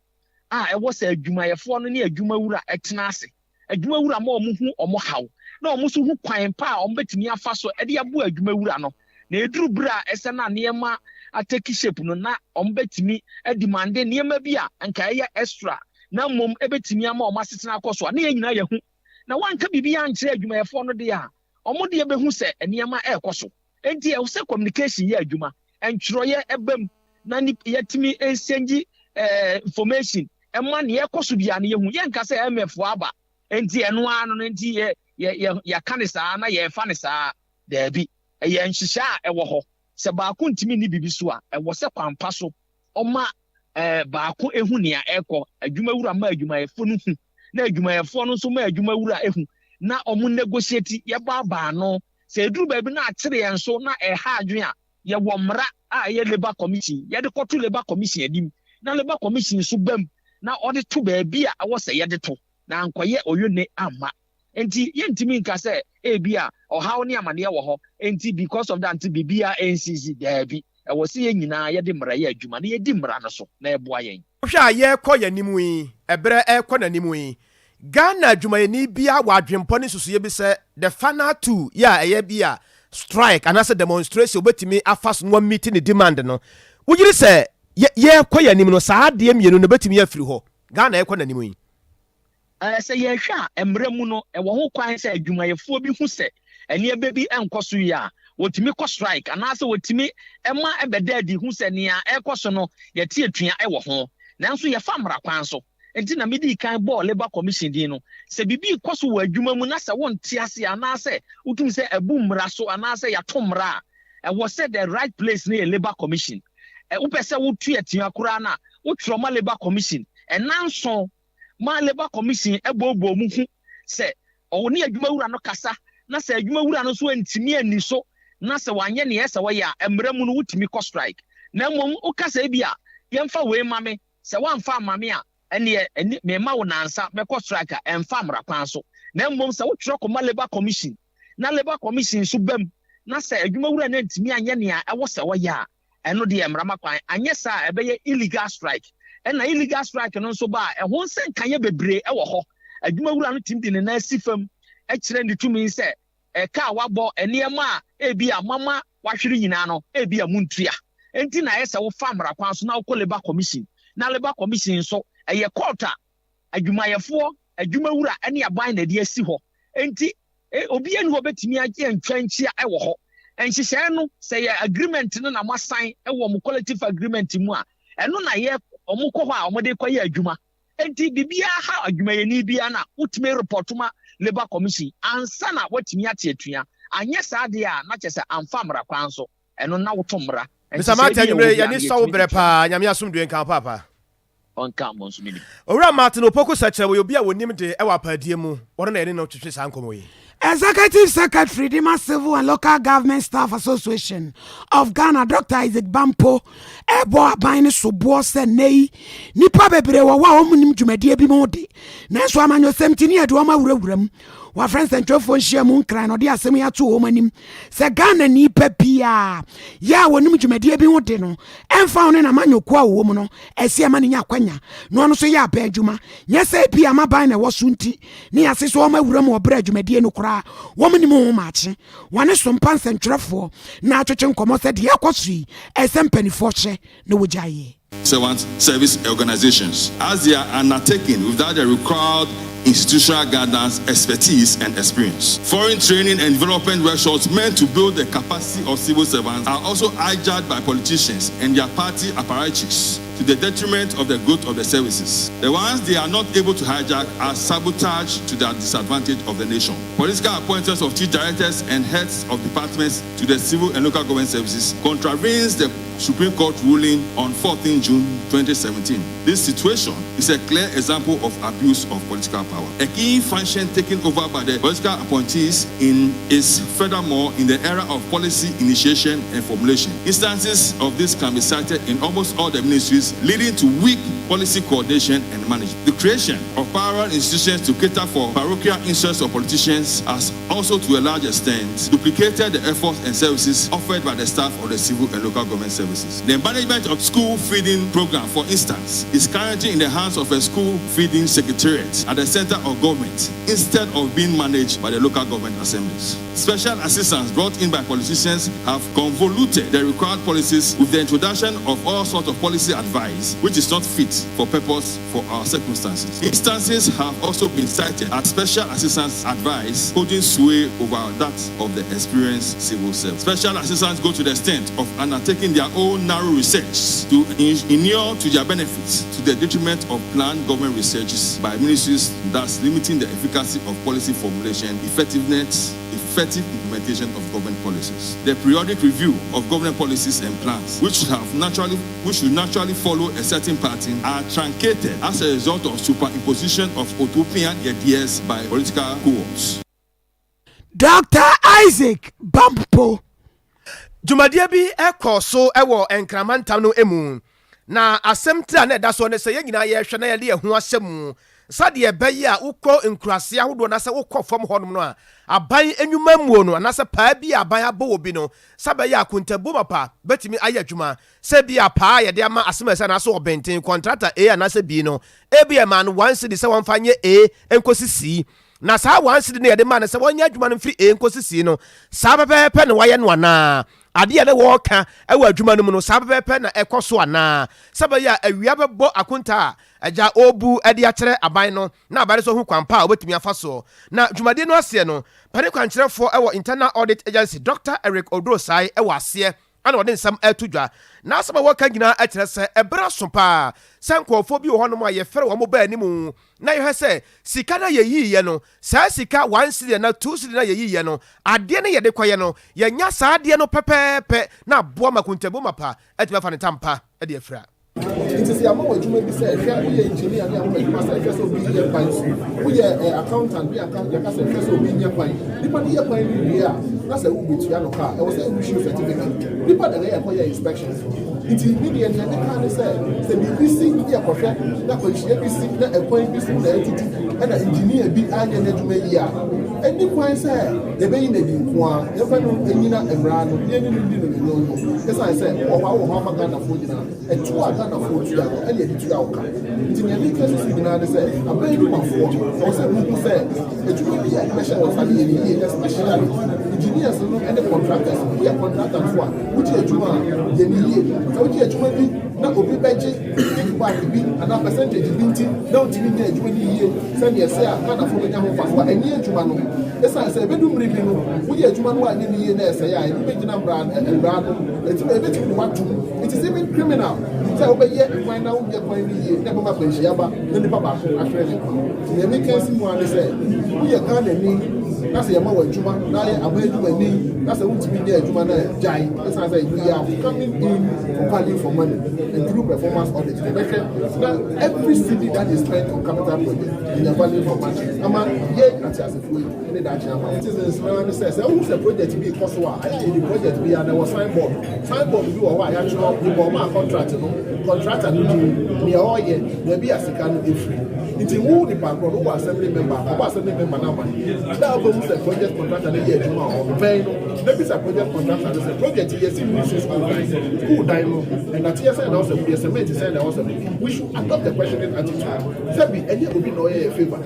a ɛwɔ sɛ adwumayɛfoɔ no ne adwumawura tena ase. Adwumawura ma wɔhu wɔn haw, na wɔn nso hu kwan pa a wɔbɛtumi afa so de aboa adwumawura no. Na ɛduru berɛ a ɛsɛ na nneɛma atake shape no, na wɔbɛtumi adimande nneɛma bi a anka ɛyɛ extra na mmom ɛbɛtumi ama wɔn asetena akɔ so a, na yɛn nyinaa yɛahu. Na wɔanka biribiara ankyerɛ adwumayɛfoɔ no deɛ a, wɔn deɛ bɛhu sɛ nneɛma rekɔ so. Enti ɛwɔ sɛ communication yɛ adwuma, ntwerɛeɛ ba mu na yɛtumi exchange eh, information ɛma nea ɛkɔ so biara no yɛhu. Yɛnka sɛ MF aba enti ɛno ara no no enti yɛ yɛ yɛ yɛaka ne saa na yɛrefa ne saa. Daabi, ɛyɛ nhyehyɛ a ɛwɔ hɔ. Sɛ baako ntumi nni biribi so a, ɛwɔ sɛ kwan pa so ɔma eh, baako ehu nea ɛrekɔ. Adwumawura ma adwumayɛfoɔ no hu na adwumayɛfoɔ no nso ma adwumawura ehu na wɔn negotiate yɛbaabaa ano. Sɛ ɛduru baabi na akyere yɛn so na ɛha adwene a, yɛwɔ mmara a ɛyɛ Labour Commission, yɛde kɔto Labour Commission anim na Labour Commission nso ba mu na ɔde to baabi a ɛwɔ sɛ yɛde to na ankɔyɛ oyone amma. Enti yɛntumi nka sɛ ebia ɔhaw ne amaneɛ wɔ hɔ enti because of that nti biribiara ɛnsisi. Daabi, ɛwɔ sɛ yɛn nyinaa yɛde mmara yɛ adwuma na yɛdi mmara no so na ɛboa yɛn. Wohwɛ a yɛrekɔ yɛn anim yi, ɛberɛ rekɔ n'anim yi, Ghana adwumayɛni biara wɔ adwempɔ ne nsusuiɛ bi sɛ the final two yɛ a ɛyɛ bi a strike anaasɛ demonstration obɛtumi afa so na wameet ne demand no. Wogyedi sɛ yɛrekɔ yɛn anim no saa adeɛ mmienu no bɛtumi afiri hɔ Ghana ɛrekɔ n'anim yi? Sɛ yɛhwɛ a, mmara mu no, ɛwɔ ho kwan sɛ adwumayɛfoɔ bi hu sɛ nneɛma bi nkɔ so yie a, wɔtumi kɔ strike anaasɛ wɔtumi ma ɛbɛda adi hu sɛ nea ɛrekɔ so no, yɛte atua wɔ ho. Nanso yɛfa mmara kwan so. Enti na midii kan bɔɔ Labour Commission din no. Sɛ biribi rekɔ so wɔ adwuma mu na sɛ wonte ase anaasɛ wotumi sɛ abu mmara so anaasɛ yɛato mmara a, ɛwɔ sɛ the right place no yɛ Labour Commission. Wopɛ sɛ wotu atua koraa no a, wotwerɛ ma Labour Commission. Nnanson ma Labour Commission booboo mu hu sɛ ɔne adwumawura no kasa na sɛ adwumawura no nso antumi anni so na sɛ wanyɛ nea ɛsɛ sɛ ɔyɛ a, mmara mu no wotumi kɔ strike. Na mmom woka sɛ ebia yɛmfa wei mma me, sɛ woamfa amma me a, ɛnneɛ ɛni merema wo nnansa mɛkɔ strike a, ɛmfa mmara kwan so. Na mmom sɛ wotwerɛ kɔma Labour Commission na Labour Commission nso ba mu na sɛ adwumawura no antumi anyɛ nea ɛwɔ sɛ ɔyɛ a, ɛno deɛ mmara ma kwan, anyɛ saa a ɛbɛyɛ illegal strike. Ɛna illegal strike no nso ba a, ɛho nsɛnkaeɛ bebree wɔ hɔ. Adwumawura no tumi de ne nan si fam kyerɛ ne tumi sɛ ɛka a wabɔ, nneɛma a ebia moama wahwere nyinaa no, ebia montua. Enti na ɛyɛ sɛ wofa mmara kwan so na wokɔ Labour Commission. Na Labour Commission nso, ɛyɛ court a adwumayɛfoɔ, adwumawura ne aban na ɛde asi hɔ. Enti obiara nni hɔ a obetumi agye antwa nkyia wɔ hɔ. Nhyehyɛe no, sɛ ɛyɛ agreement no na moasan wɔ mo collective agreement mu a, ɛno na yɛ wɔkɔ hɔ a wɔde kɔyɛ adwuma. Enti biribiara ha adwumayɛni biara no a, wotumi repɔto ma Labour Commission ansa na woatumi ate atua. Anyɛ saa deɛ a, na kyerɛ sɛ amfa mmara kwan so. Ɛno na woto mmara. Enti Mister sɛ Martin, ebi a anwummere ɛwɔ yi, biara yɛn no, ani sɔ wo yɛtumi berɛ de tua. paa. Nyame asomdwoe nka wo paapa. Ɔnka mo nso menim. Owura Martin Opoku Sɛkyerɛ, wɔyɛ obi a wɔnim de wɔ apaadie mu. Ɔno na yɛne no twetwe saa nkɔmmɔ yi. Executive Secretary de ma Civil and Local Government Staff Association of Ghana, Dr. Isaac Bampo, rebɔ aban no soboɔ sɛ nnɛ yi nnipa bebree wɔ hɔ a wɔnnim dwumadie bi mu de, nanso amanyɔsɛm nti ne yɛde wɔn awurawura mu. Wɔafrɛ nsɛntwerɛfoɔ nhyiamu nkran na ɔde asɛm yi ato wɔn anim sɛ Ghanani pa biara yɛ a wɔnim dwumadie bi ho de no, ɛmfa ho ne n'amanyɔkuo a ɔwɔ mu no, ɛsɛ ɛma no nya akwanya na ɔno nso yɛ aban adwuma. Nyɛ sɛ ebia m'aban na ɛwɔ so nti ne yɛase sɛ wɔn awura mu wɔ berɛ a dwumadie no koraa wɔn nim ho maakye. Wɔne sompa nsɛntwerɛfoɔ na atwetwe nkɔmmɔ sɛ deɛ ɛrekɔ so yi ɛsɛ mpanifoɔ hyɛ na wɔgyae yɛ. Servant service organizations as they are undertaken without the required institutional guidance, expertise, and experience. Foreign training and development workshops meant to build the capacity of civil servants are also hijacked by politicians and their party apparatchiks to the detriment of the growth of the services. The ones they are not able to hijack are sabotaged to the disadvantage of the nation. Political appointments of chief directors and heads of departments to the civil and local government services contravenes the Supreme Court ruling on 14 June 2017. This situation is a clear example of abuse of political power. A key function taken over by the political appointees in is furthermore in the era of policy initiation and formulation. Instances of this can be cited in almost all the ministries, leading to weak policy coordination and management. The creation of parallel institutions to cater for parochial interests of politicians has also to a large extent duplicated the efforts and services offered by the staff of the civil and local government services. The management of school feeding program, for instance, is currently in the hands of a school feeding secretariat at the center of government instead of being managed by the local government assemblies. Special assistance brought in by politicians have convoluted the required policies with the introduction of all sorts of policy advice which is not fit for purpose for our circumstances. Instances have also been cited as special assistance advice holding sway over that of the experienced civil service. Special assistants go to the extent of undertaking their own narrow research to inure to their benefits to the detriment of planned government researches by ministries, thus limiting the efficacy of policy formulation, effectiveness, effective implementation of government policies. The periodic review of government policies and plans, which should have naturally, which should naturally follow a certain pattern, are truncated as a result of superimposition of utopian ideas by political cohorts. Dr. Isaac Bampo. Dwumadie bi kɔɔ so wɔ Nkraman ntam no mu, na asɛm tiri a na ɛda soɔ ne sɛ yɛn nyinaa yɛrehwɛ na yɛde yɛn ho ahyɛ mu sɛdeɛ ɛbɛyɛ a wokɔ nkuraase ahodoɔ anaasɛ wokɔ fam hɔnom no a aban nnwuma muo no anaasɛ paa bi a aban abɔ wɔ bi no sɛ bɛyɛ a akontabuo mapa bɛtumi ayɛ adwuma sɛ bi a paa a yɛde ama asɛm anaasɛ ɔbɛnten kɔntrata A anaasɛ B no ebi ɛmaa no 1 cedi sɛ wɔmfa nyɛ A nkosi C Na saa one cedi no yɛde maa no sɛ wɔnyɛ adwuma no mfiri A nkosi C no, saa pɛpɛɛpɛ na wɔayɛ no anaa? Adeɛ a na wɔreka wɔ adwuma no mu no, saa pɛpɛɛpɛ na ɛkɔ so anaa? Sɛ ɛbɛyɛ a awia bɛbɔ akonta a agya ɔrebu de akyerɛ aban no na aban no nso ahu kwan pa a wɔbɛtumi afa soɔ. Na dwumadie no aseɛ no, panin kwankyerɛfoɔ wɔ Internal Audit Agency, Dɔkta Eric Oduro-Osai wɔ aseɛ na ɔde nsɛm reto dwa. N'asɛm a wɔka nyinaa kyerɛ sɛ ɛberɛ aso paa sɛ nkurɔfoɔ bi wɔ hɔnom a yɛfrɛ wɔn ba anim na yɛhwɛ sɛ sika no a yɛyiiɛ no, saa sika one cedi anaa two cedi no a yɛyiiɛ no, adeɛ no yɛde kɔyɛ no, yɛnya saa adeɛ no pɛpɛɛpɛ na aboa ma akontabuo mapa atumi afa ne ntampa de afira. Nti sɛ yɛama wo adwuma bi sɛ hwɛ, woyɛ engineer ne yɛama wo adwuma sɛ hwɛ sɛ obi nyɛ kwan, woyɛ eh, accountant bi aka yɛka sɛ hwɛ sɛ obi nyɛ kwan, nipa no yɛ kwan no wie a na sɛ wobetua no ka a, ɛwɔ sɛ wohyɛ certificate. Nipa da na yɛkɔyɛ inspections. Nti me deɛ nea meka ne sɛ sɛ biribi si ne yɛkɔhwɛ na akwanhyia bi si na ɛkwan bi so na atutu ɛna engineer bi anyɛ n'adwuma yie a, ɛnni kwan sɛ yɛbɛyi no adi nko ara. Yɛmfa no nnyina mmara no na yɛne no nni no nwonwonwo. Ɛsiane sɛ wowɔ hɔ a wowɔ hɔ ama Ghanafoɔ nyinaa. Ɛtoɔ a Ghanafoɔ tua no ɛna yɛde tua wo ka. Nti nea meka si so nyinaa ne sɛ aban adwumafoɔ no ɛwɔ sɛ mohu sɛ adwuma bi a yɛde bɛhyɛ wɔn nsa no yɛ no yie especially engineers no ne contractors no. Woyɛ contractor nso a wogye adwuma a yɛ no yie. Sɛ wogye adwuma bi na obi bɛgye kickback bi anaa percentage bi nti na wontumi nyɛ adwuma no yie sɛdeɛ ɛsɛ a Ghanafoɔ bɛnya ho mfasoɔ a, ɛnyɛ adwuma no. Esiane sɛ ebedu mmere bi no, woyɛ adwuma no woanyɛ no yie na ɛsɛe a, ɛno begyina mmara mmara ano. Enti ebetumi de wo atom. It is even criminal sɛ wobɛyɛ kwan na wonyɛ kwan no yie na ɛbɛma akwanhyia aba na nipa baako ahwere ne nkwa. Nti nea meka asi mu ara ne sɛ, woyɛ Ghanani na sɛ yɛma wo adwuma na ayɛ aban adwumani na sɛ wontumi nyɛ adwuma no a, gyae. Esiane sɛ we are coming in for value for money and through performance audit yɛbɛhwɛ na every cedi that is spent on capital project yɛnya value for money ama yɛn ateasefoɔ yi. ne daakye ama wo. Citizens no ara ne sɛ, sɛ wohu sɛ project bi rekɔ so a, ayɛ a yɛde project bi a na ɛwɔ sign board. Sign board bi wɔ hɔ a yɛatwerɛ nipa ɔmaa contract no, contractor no din, nea ɔreyɛ, baabi a sika no firi. Nti wo nipa korɔ no, wowɔ assembly member a, kɔbɔ assembly member no amanneɛ. Da a wobɛhu sɛ project contractor no yɛ adwuma wɔ hɔ no, bɛn no na bisa project contractor no sɛ, project yi yɛsi mu si school dan, school dan no, nnɔteɛ sɛn na ɛwɔ sɛ mode yɛ, cement sɛn na ɛwɔ sɛ mode. We should adopt a questioning attitude. Sɛbi, ɛnyɛ obi na ɔyɛ yɛ favour.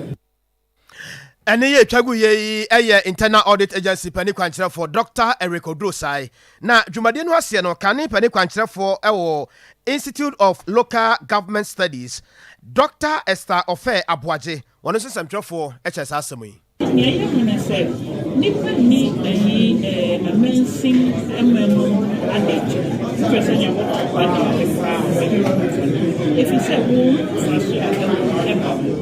Ɛnne yi a ɛtwa guiɛ yi yɛ Internal Audit Agency panin kwankyerɛfoɔ Dɔkta Eric Oduro-Osai. Na dwumadie no aseɛ no, kane panin kwankyerɛfoɔ wɔ Institute of Local Government Studies, Dɔkta Esther Ofei Aboagye, wɔn nso nsɛmtwerɛfoɔ kyerɛ saa asɛm yi. Nea yɛhu ne sɛ, nnipa nni ayi eh, amansin mma mu adagyew. Wopɛ sɛ nea wɔkɔ ba na wɔde koraa a, wɔbɛyɛ wɔn ho no, efisɛ wɔn ho mfaso a ɛwɔ mu ma wɔn.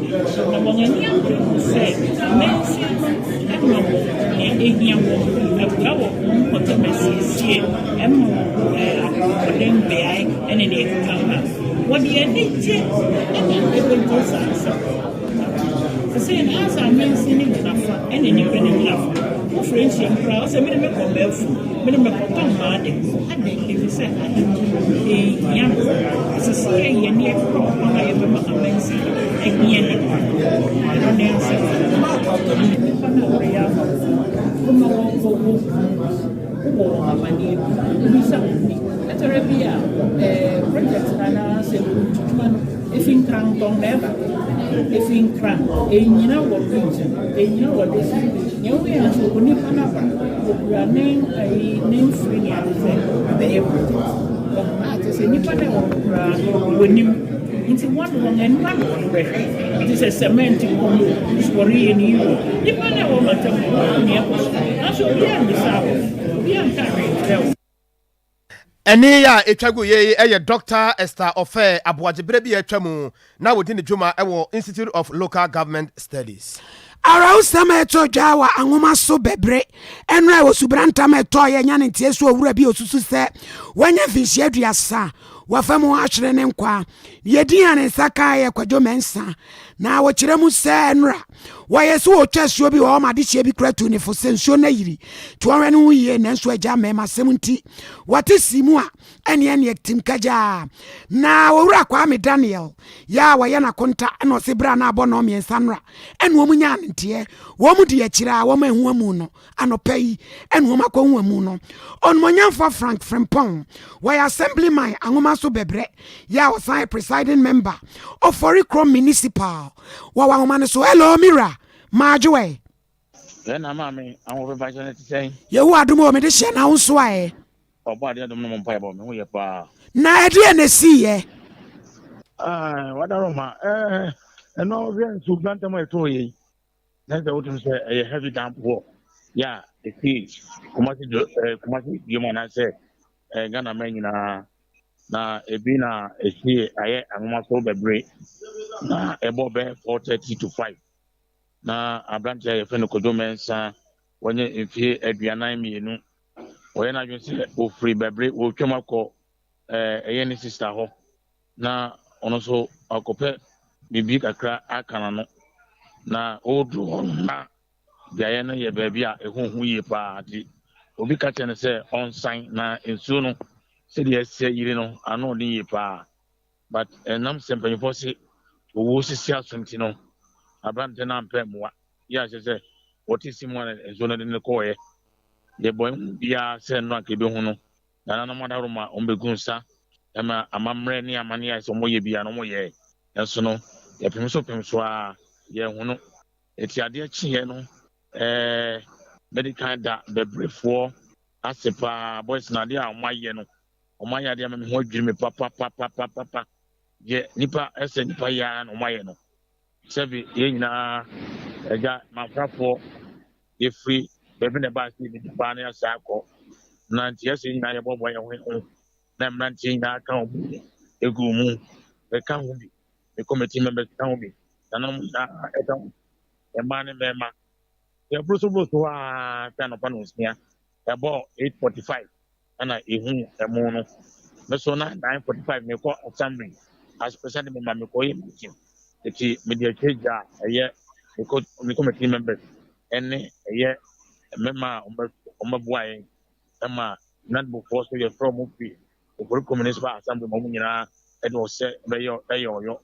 Na wɔn ani abere ho sɛ amansin no ma wɔn nea ehia wɔn, ɛboa wɔ wɔn mpɔtam asiesie. yie, ɛma wo apɔmuden beae ne nea ɛkeka ho a, wɔde anigye na ɛbɛgye saa nsɛm no. Sesei no, ansa amansin no gyina fa na nnipa no gyina fa. Wofrɛ nhyiam koraa a, wosɛ mede mekɔ m'afuom, mede mekɔtɔn m'ade. Adɛn? Efisɛ ade no ɛhia no. Ɛsɛ sɛ yɛyɛ na yɛhwehwɛ ɔkwan a yɛbɛma amansin no ahia nnipa no. Ɛno ne asɛm no. Nnipa no a woreyɛ ama wɔn no, woma wɔbɔ wo wobɔ wɔn amanneɛ bi, wobisa wɔn bi. Ɛtɔrɔ bi a, ɛɛ project no anaasɛ mpuntuadwuma no, efi Nkrantɔn na ɛba. Efi Nkran, ennyina wɔ region, ennyina wɔ district. Nea woyɛ ara sɛ onipa no aba, okura ne ayi ne mfiri ne ade sɛ ɔbɛyɛ project. Ɔho a kyerɛ sɛ nnipa no a ɛwɔ hɔ koraa no wɔnim. Nti wɔn wɔn aniwa na wɔde bɛhwɛ. Nti sɛ cement wɔ mu o, sɛ wɔreyɛ no yie o, nnipa no a ɛwɔ mantam hɔ no wɔnim nea ɛkɔ so. Nanso obiara mmisaa wɔn, obiara nkaa hwee nkyerɛɛ wɔn. Ɛnne yi a ɛtwa gu yei yɛ Dɔkta Esther Ofei Aboagye berɛ bi a atwa mu na ɔdi ne dwuma wɔ Institute of Local Government Studies. Awerɛhosɛm a ɛtɔ dwa wɔ anwoma so bɛbere nnora wɔ Subrantam a ɛtɔeɛ nya ne nteɛ so owura bi a osusu sɛ wanya mfinhyia 30 wafa mu ahwere ne nkwa. Deɛ din a ne nsa kaeɛ yɛ Kwadwo Mensah na wɔkyerɛ mu sɛ nnora Wɔyɛ sɛ wɔtwa asuo bi wɔ hɔ ma adehyeɛ bi kora tuu ne fo sɛ nsuo no ayiri nti wɔnhwɛ no ho yie nanso agya mmarimasɛm nti wɔte sii mu a ɛneɛ neɛ tim kagyaa. Na owura Kwame Daniel yɛ a wɔyɛ n'akonta ɛna ɔse berɛ a na abɔ nnɔn mmiɛnsa nnora ɛna wɔn nyaa no nteɛ wɔn di akyire a wɔn ahu amu no anɔpa yi ɛna wɔn akɔhu amu no. Onumonyamfoɔ Frank Frimpong wɔyɛ Assemblyman Anwoma so Bɛbrɛ yɛ a ɔsan yɛ presiding member Ofori Krom Municipal Wɔ w'ahoma no so. Hello, me wura. Madwo ɛ. Yɛn na maame ahoɔfɛ mpakyɛ no te sɛn? Yehowa adom o, mede hyɛ na wo nso ɛ? Ɔbɔ adeɛ adom no mo mpaebɔ, me ho yɛ paa. Na ɛdeɛn na ɛsiiɛ? Ah, wadaroma, eh, ɛno wohwɛ nsuo brantam a ɛtɔɔ yei, na sɛ wotum sɛ ɛyɛ heavy downpour, yɛ a ɛsii Kumasi, eh, Kumasi biom anaasɛ eh, Ghana man nyinaa. Na ebi na esi ayɛ anwoma so bɛbere na ɛbɔ bɛ 4:30 to 5 na aberante a yɛfrɛ no Kojo Mensah wɔnyɛ mfie 42 wɔyɛ n'adwene sɛ ofiri bɛbere wɔretwam akɔ ɛyɛ ne sista hɔ na ɔno nso akɔpɛ biribi kakra aka n'ano na ɔreduru hɔ no na Beaeɛ no yɛ baabi a ɛho hu yie pa ara nti obi ka kyerɛɛ no sɛ ɔnsan na nsuo no sɛdeɛ ɛsɛ yiri no ano ɔden yie pa ara but ɛnam sɛ mpanyinfoɔ se owuo sisi aso nti no aberanteɛ no ampɛ mmoa yɛ ahyɛ sɛ wɔte si mu a nsuo no de no kɔɔeɛ. Yɛbɔ ehu biara sɛ nnora anka yɛbɛhu no nananom adaworoma a wɔbɛgu nsa ma amammerɛ ne amanneɛ a ɛsɛ wɔyɛ biara no wɔyɛɛ nanso no yɛpem so pem so ara yɛanhu no. Enti adeɛ kyeeɛ no eh, mɛdi kan da bɛbrefoɔ ase paa, boys no adeɛ a wɔn ayɛ no, wɔn ayɛ adeɛ ama me ho adwiri me papapapapapa, deɛ nipa ɛsɛ nipa yɛ ara na wɔn ayɛ no, sɛbi yɛn nyinaa agya manfrafoɔ yɛfiri baabi na ɛbaa sɛ yɛbɛdi paa na yɛasa akɔ, na nti ɛsɛ yɛn nyinaa yɛboaboa yɛn ho na mmeranteɛ nyinaa ka wɔn ho egu mu, meka ho bi. Me committee members ka ho bi, nananom nyinaa ɛka ho, mmaa ne mmarima. Yɛboro so boro so aa sɛ anɔpa nonsia, ɛbɔ 8:45 ɛna ehu ɛmo no. Me so na 9:45 mekɔ assembly as president member mekɔ yɛ meeting. Eti mede akyire gya ɛyɛ me committee members ɛne ɛyɛ mmarima a wɔbɛboa yɛn ɛma nadbofoɔ so yɛfrɛ wɔn firi Oforikrom Municipal Assembly ma wɔn nyinaa de ɔsɛ bɛyɛ ɛyɛ ɔyɔ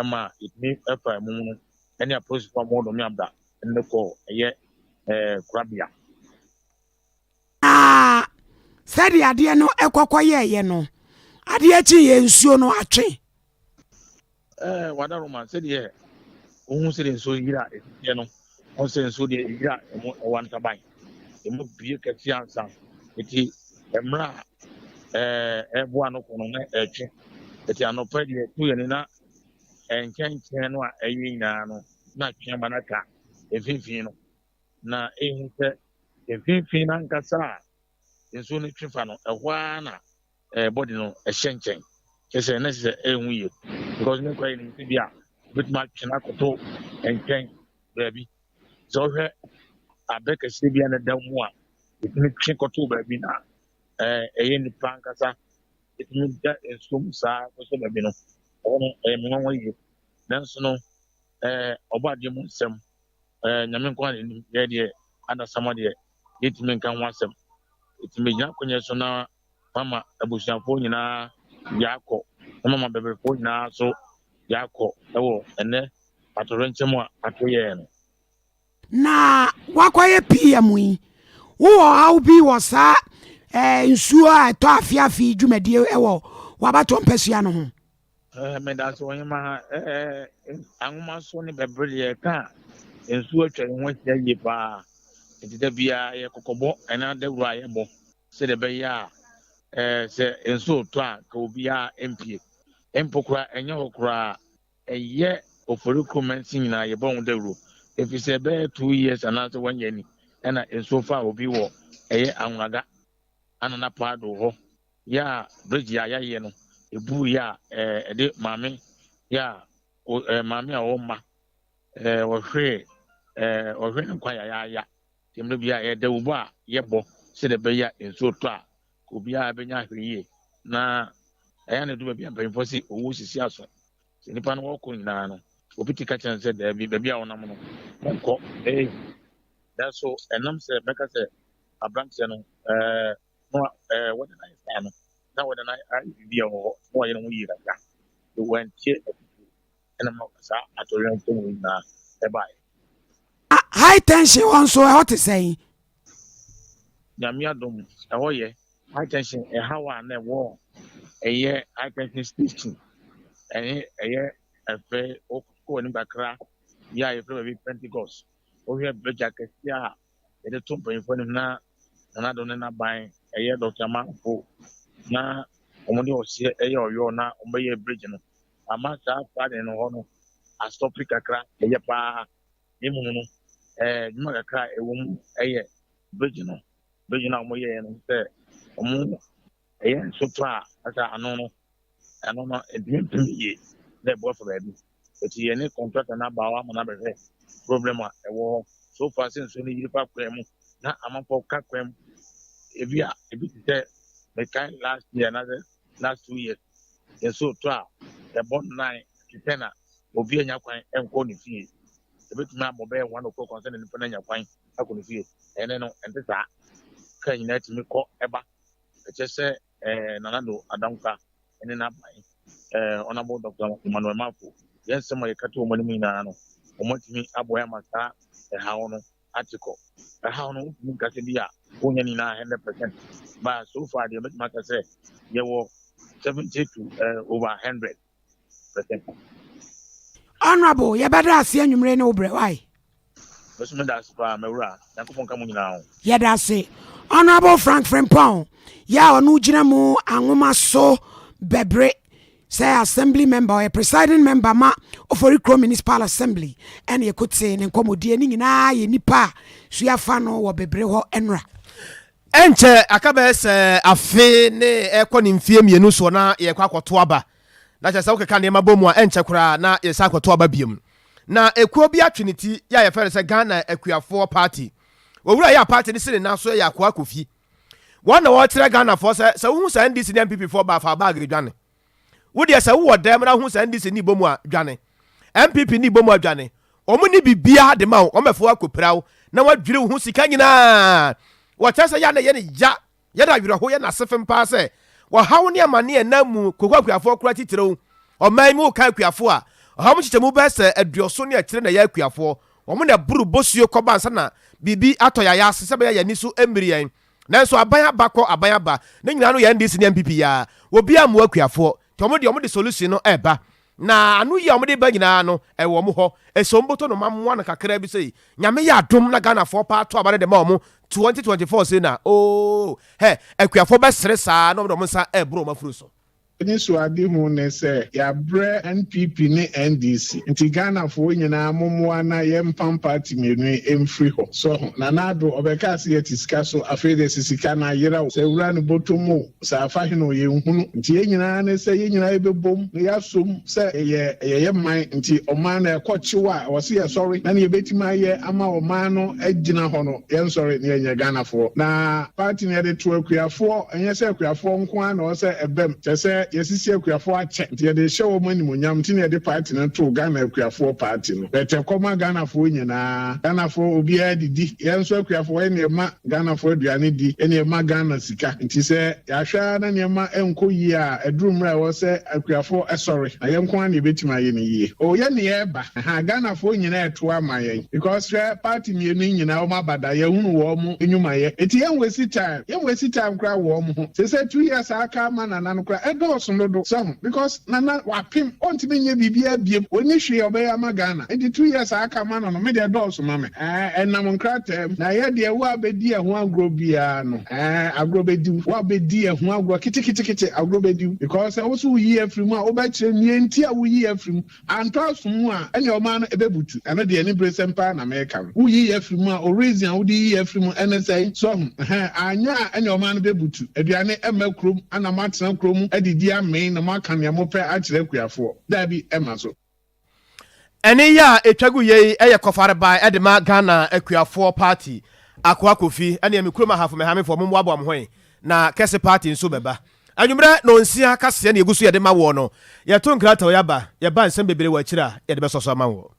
ma yɛtumi fa ɛmu no ɛne apolisifoɔ a wɔwɔ Dɔme Abda no kɔ ɛyɛ ɛɛ korabea. Na sɛdeɛ adeɛ no kɔ kɔyɛeɛ no, adeɛ kyeeɛ nsuo no atwe. Ɛɛ Wadaroma, sɛdeɛ wohu sɛdeɛ nsuo yiri a ɛsiteɛ no, wohu sɛ nsuo deɛ ɛyiri a ɛmu ɛwɔ ntaban, ɛmu bue kɛseɛ ansa. Eti mmerɛ a ɛɛ ɛreboa ano kɔ no na ɛretwe. Eti anɔpa deɛ ɛto yɛn ani na nkyɛnkyɛn no a ɛyɛ nyinaa no na atwe ama no aka mfimfini no. Na ehu sɛ mfimfini no ankasa a nsuo no twe fa no, ɛhɔ ara na eh, body no ɛhyɛ nkyɛn kyɛ sɛ na sɛ ɛnhu yie because ne kwan nim sɛ bi a obetumi atwe no akɔto nkyɛn baabi sɛ ɔhwɛ abɛ kɛseɛ bi a na ɛda mu a ɛtumi twe kɔto baabi na ɛyɛ nipa ankasa ɛtumi da nsuo mu saa kɔhyɛ baabi no, ɛhɔ no ɛyɛ me nwanwa yie. Nanso no, ɔbɔ adeɛ mu nsɛm, Nyame nko ara na ɛnim, yɛ deɛ adasamma deɛ yɛntumi nka ho asɛm. Ɛti megyina akonnwa so na mama abusuafoɔ nyinaa yɛakɔ, na mama bɛbɛfoɔ nyinaa so yɛakɔ ɛwɔ ɛnɛ atoyerɛnkyɛm a ato yɛn no. Na woakɔyɛ PM yi, wowɔ ɔhaw bi wɔ saa eh, nsuo a ɛtɔ afe afe yi dwumadie wɔ w'abatoɔ mpasua no ho? Eh, medase ɔhema eh, anwoma so ne bɛbere deɛ ɛka a nsuo atwa yɛn ho ahyia yie paa nti da biara yɛ kɔkɔbɔ ɛna dawuro a yɛbɔ sɛdeɛ ɛbɛyɛ a eh, sɛ nsuo tɔ a ka obiara mpie mpo koraa ɛnyɛ hɔ koraa Ɛyɛ Oforikrom mansin nyinaa yɛbɔ ho dawuro efisɛ bɛyɛ 2 years anaasɛ 1 year ni ɛna nsuo faa obi wɔ ɛyɛ Anwunaga Anana Paado hɔ yɛ a bridge a yɛayɛ no ebuu yɛ a ɛɛ ɛde maame yɛ a ɛɛ maame a ɔwɔ mma ɛɛ ɔhwee ɛɛ ɔhwee ne nkwa yayaaya. Nti mmerɛ bi a ɛyɛ dawubɔ a yɛbɔ sɛdeɛ ɛbɛyɛ a nsuo tɔ a obiara bɛnya ahwɛyie na ɛyɛ na ɛdu baabi a mpanyinfoɔ se owuo sisi aso. Sɛ nipa no wɔkɔ nyinaa no, obi te ka kyerɛ no sɛ daabi, baabi a wɔnam no, monkɔ. Ee, nanso ɛnam sɛ mɛka sɛ aberanteɛ no, ɛɛ, na ɛɛ, wɔde no ayɛ saa no, na wɔde no ayɛ biribi a wɔ hɔ, na wɔayɛ ne ho yie kakra. Wɔantie afotuo, ɛna ma saa atɔyerɛnkyɛm wei nyinaa ɛbaeɛ. High tension hɔ nso, ɛhɔ te sɛn? Nyame adom, ɛhɔ yɛ. High tension ɛhaw a na ɛwɔ ɛyɛ high tension station ɛne ɛyɛ ɛfɛ wokɔ anim kakra yɛ a yɛfrɛ baabi Pentecost wohwɛ bridge akɛseɛ a yɛde to mpanyinfoɔ anim na Nana Addo ne n'aban ɛyɛ Dr. Manfo na wɔn de ɔseɛ ɛyɛ ɔyɔ na wɔn bɛyɛ bridge no ama saa flooding no hɔ no asɔpi kakra ɛyɛ paa na mmom no ɛɛ adwuma kakra a ɛwɔ mu ɛyɛ bridge no. Bridge no a wɔyɛɛ no sɛ wɔn ɛyɛ nsotɔ a ɛsɛ ano no ɛno no ɛntumi mpem yie na ɛboa fa baabi ɛti yɛne contractor no aba hɔ ama no abɛhwɛ problem a ɛwɔ hɔ so far sɛ nsuo no yiri fa kwan mu na amanfoɔ ka kwan mu ebi a ebi te sɛ mekan last year anaasɛ last 2 years nsuo tɔ a ɛbɔ 9 to 10 a obi anya kwan ɛnkɔ ne fie. Ebetumi abɔ bɛyɛ 1 o'clock ansa na nipa no anya kwan akɔ ne fie. Ɛnɛ no, ɛnte saa. Kaa nyinaa tumi kɔ ɛba. Ɛkyɛ sɛ ɛɛ Nana Addo Dankwa ne n'aban ɛɛ Honourable Dr. Emmanuel Marfo, yɛn nsɛm a yɛka to wɔn anim nyinaa no, wɔatumi aboa ama saa ɛhaw no ate kɔ. Ɛhaw no, wontumi nka sɛ bi a wonya ne nyinaa 100%. But so far deɛ, mɛtumi aka sɛ yɛwɔ 70 to over 100%. Honourable, yɛbɛda ase anwummere ne wo brɛ wae. Mɛso meda ase paa, mawura. Nyankopɔn nka mo nyinaa ho. Yɛda ase. Honourable Frank Frimpong, yɛ a ɔno gyina mu anwoma so bɛbere sɛ assembly member, ɔyɛ presiding member ma Oforikrom Municipal Assembly, ɛne ɛkɔtee ne nkɔmmɔdie ne nyinaa yɛ nipa a suafa no wɔ bɛbere hɔ nnora. Ɛnkyɛ aka bɛyɛ sɛ afe ne ɛkɔ ne mfie 2 soɔ na yɛkɔ akɔto aba. Na kyerɛ sɛ wokeka nneɛma bɔ mu a, ɛnkyɛ koraa na yɛsan akɔto aba biom. Na ekuo bi atwe ne ti yɛ a yɛfrɛ no sɛ Ghana Akuafoɔ Party. Owura yi a party no si ne nan so yɛ Akoa Kofi. Wɔn na wɔkyerɛ Ghanafoɔ sɛ sɛ wohu sɛ NDC ne NPP foɔ ba fa bag dwane. Wo deɛ sɛ wowɔ dɛm na wohu sɛ NDC ne bɔ mu a dwane. NPP ne bɔ mu a dwane. Wɔn ne biribiara de ma wo, wɔn bɛfo akɔpira wo na wɔadwiri wo ho sika nyinaa. Wɔkyerɛ sɛ yɛ a na ɛyɛ ne ya, yɛ no awerɛho, yɛ no asefem paa sɛ wɔhaw ne amane a ɛnam mu koko akuafoɔ koraa titiriw. Ɔman yi mu woka akuafoɔ a, ɔhaw mu nkyekyɛmu bɛyɛ sɛ aduɔson ne akyire na ɛyɛ akuafoɔ. Wɔn na ɛboro bosuo kɔba ansa na biribi atɔ yɛn ayɛ ase sɛ ɛbɛyɛ yɛn ani so mmiri yɛn. Nanso aban aba kɔ aban aba, ne nyinaa no yɛ NDC ne NPP yi ara. Obiara mmoa akuafoɔ. Nti wɔn deɛ wɔde solution no reba. Na ano yi a wɔde ba nyinaa no, ɛwɔ wɔn hɔ. Ɛsɛ wɔn bɔtɔ no ma mmoa no kakra bi sei. Nyame yɛ adom na Ghanafoɔ paa to aba no de ma wɔn 2024 sei na, oo, hɛ, akuafoɔ bɛsere saa na wɔde wɔn nsa reboro wɔn afuru so. Anisoadehu ne sɛ yɛabrɛ NPP ne NDC nti Ghanafoɔ nyinaa mommoa na yɛmpam party mmienu yi mfiri hɔ. So ho? Nana Addo ɔbɛkaa sɛ yɛte sika so afei deɛ sɛ sika no ayera o, sɛ awura no bɔtɔ mu o, sɛ afa hene o yɛnhunu. Nti yɛn nyinaa ne sɛ yɛn nyinaa yɛbɛbom na yɛasom sɛ ɛyɛ ɛyɛ yɛn man nti ɔman no ɛkɔ kyew a ɛwɔ sɛ yɛsɔre na nea yɛbɛtumi ayɛ ama ɔman no agyina hɔ no yɛnsɔre na yɛnyɛ Ghanafoɔ. Na party no yɛde to akuafoɔ ɛnyɛ sɛ akuafoɔ nko ara na ɛwɔ sɛ ɛbam kyerɛ sɛ yɛasisi akuafoɔ akyɛ nti yɛde rehyɛ wɔn animuonyam nti na yɛde party no too Ghana Akuafoɔ Party no. But ɛkɔ ma Ghanafoɔ nyinaa. Ghanafoɔ obiara didi. Yɛn nso akuafoɔ yɛn na yɛma Ghanafoɔ aduane di, yɛn na yɛma Ghana sika. Nti sɛ yɛahwɛ ara na nneɛma nkɔ yie a, aduru mmerɛ a ɛwɔ sɛ akuafoɔ sɔre. Na yɛn nko ara na yɛbɛtumi ayɛ no yie. Oh yɛn na yɛreba. Ahaa Ghanafoɔ nyinaa ɛto ama yɛn. Because hwɛ party mmienu yi nyinaa wɔn aba da, yɛahunu wɔn nnwumayɛ. Nti yɛn waste time, yɛn waste time koraa wɔ wɔn ho. Seesei 2 years a aka ama Nana no koraa ɛdɔɔso dodo. So ho? Because Nana wapem, ɔntumi nyɛ biribiara biom. Ɔnni hwee a ɔbɛyɛ ama Ghana. Nti 2 years a aka ama no no, me deɛ ɛdɔɔso ma me. Ɛɛ, ɛnam nkrataa mu. Na yɛ deɛ wo a bɛdi ɛho agorɔ biara no, ɛɛ, agorɔ bɛdi wo. Wo a bɛdi ɛho agorɔ keteketekete, agorɔ bɛdi wo. Because sɛ wo nso woyi afiri mu a, wobɛkyerɛ nea nti a woyi afiri mu. Antɔ aso mu a, ɛnneɛ ɔman no ɛbɛbutu. Ɛno deɛ aniberesɛm paa na mereka no. Woyi afiri mu a, o reason a wode yi afiri mu ɛne sɛn? So ahu? Ɛhɛn, anyɛ a ɛnneɛ ɔman no bɛbutu. Aduane mma kurom, ɛna moatena kurom adidi amee na moaka nea mopɛ akyerɛ akuafoɔ. Daabi, ɛmma so. Ɛnne yi a ɛtwa gu yei yɛ kɔfarebae de ma Ghana Akuafoɔ Party. Akoa Kofi, ɛneɛ me kurom ahafo mɛhamefoɔ mommoaboa mo ho ɛ, na kɛse party nso bɛba. Anwummerɛ nɔnsia kaseɛ na yɛgu so yɛde ma woɔ no. Yɛto nkratawa yi aba, yɛba nsɛm bebree wɔ akyire a yɛde bɛsɔ so ama woɔ.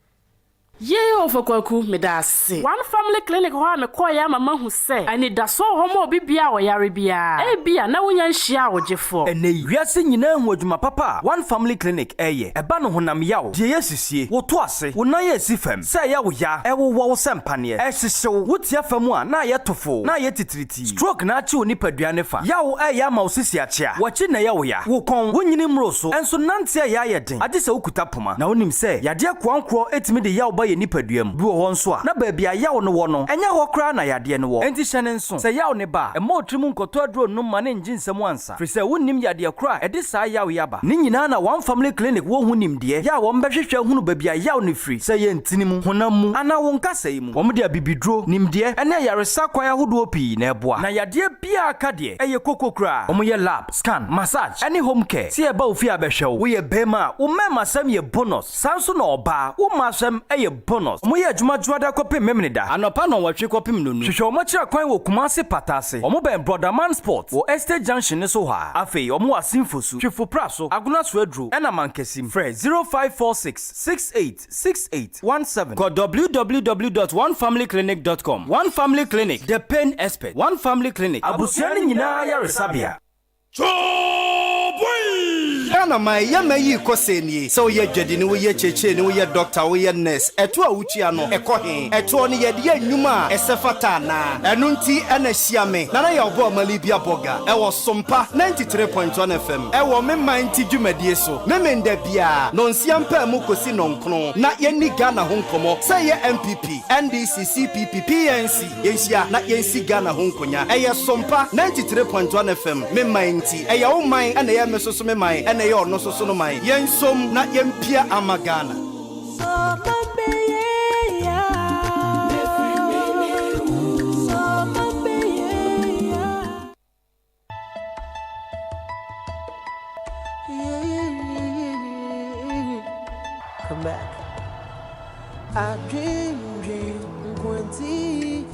Yee Ɔfa Kwaku, meda ase. One Family Clinic hɔ a mekɔeɛ ama mahu sɛ anidasoɔ wɔ hɔ ma obi biara a ɔyare biara. Ebia na wonnya nhyiaa wo gyefoɔ. Ɛnnɛ yi, wiase nyinaa ahu adwuma papa a One Family Clinic reyɛ. Ɛba no honam yaw, deɛ ɛyɛ sisie, wo to ase, wo nan a ɛsi fam, sɛ ɛyɛ wo ya, ɛwowɔ wo sɛ mpaneɛ, ɛhyehye wo, wo tia fam a na ayɛ tofoo, na ayɛ titiritii, stroke na akye wo nipadua no fa, yaw reyɛ ama wo sisi akyea, w'akyi na ɛyɛ wo ya, wo kɔn, wo nyini mmoro so, nso nante a ɛyɛ ayɛ den, agye sɛ wokuta poma. Na wonim sɛ yadeɛ koankorɔ tumi de yaw ba yɛn nipadua mu. Bi wɔ hɔ nso a, na baabi a yaw no wɔ no, ɛnyɛ hɔ koraa na yadeɛ no wɔ. Enti hyɛ no nso, sɛ yaw no ba a, mma wo tirim nkɔtɔ aduro nnom ma no nngye nsam ansa, firi sɛ wonnim yadeɛ korɔ a ɛde saa yaw yi aba. Ne nyinaa na One Family Clinic wɔ ho nimdeɛ, yɛ a wɔbɛhwehwɛ ahunu baabi a yaw no firi, sɛ ɛyɛ ntini mu, honam mu, anaa wo nkasɛe mu. Wɔde abibiduro, nimdeɛ, ne ayaresa kwan ahodoɔ pii na ɛboa. Na yadeɛ biara ka deɛ, ɛyɛ koko koraa. Wɔyɛ lab, scan, massage, ɛne home care. Sɛ yɛba wo fie a bɛhwɛ wo. Woyɛ barima a, wo mmarimasɛm yɛ bonus. Saa nso na ɔbaa, wo mmaasɛm yɛ bonus. Wɔyɛ adwuma Dwoada kɔpem Memeneda, anɔpa nnɔnwɔtwe kɔpem nnɔnum. Hwehwɛ wɔn akyiri akwan wɔ Kumasi Pataase. Wɔbɛn Brɔdaman Sport wɔ Estate Junction no so hɔ ara. Afei wɔwɔ Asin Fosu, Twifo Praso, Agona Soaduro, ɛna Mankasim. Frɛ 0546 68 68 17. Kɔ www dot onefamilyclinic dot com. One Family Clinic, the pain expert. One Family Clinic, abusua no nyinaa ayaresabea. Ghana man yɛ ma yi kɔ sɛ nie. Sɛ woyɛ dwadini, woyɛ kyerɛkyerɛni, woyɛ dɔkta, woyɛ nurse, ɛtoɔ a wotua no, ɛkɔ he? Ɛtoɔ no yɛde yɛ nnwuma a ɛsɛ fata anaa? Ɛno nti na hyia me, Nana Yaw Boamah Libya Borga, ɛwɔ Sompa 93.1 FM, ɛwɔ Me Man Nti dwumadie so, Memenda biara, nɔnsia mpaamu kɔsi nɔnkron, na yɛnni Ghana ho nkɔmmɔ, sɛ ɛyɛ NPP, NDC, CPP, PNC. Yɛnhyia na yɛnsi Ghana ho nkonya. Ɛyɛ Sompa 93.1 FM, me man nti. Ɛyɛ wo man ɛna ɛyɛ me soso me man ɛna ɛyɛ ɔno soso no man. Yɛnsom na yɛmpia ama Ghana. Come back. I dream, dream, nkwenti.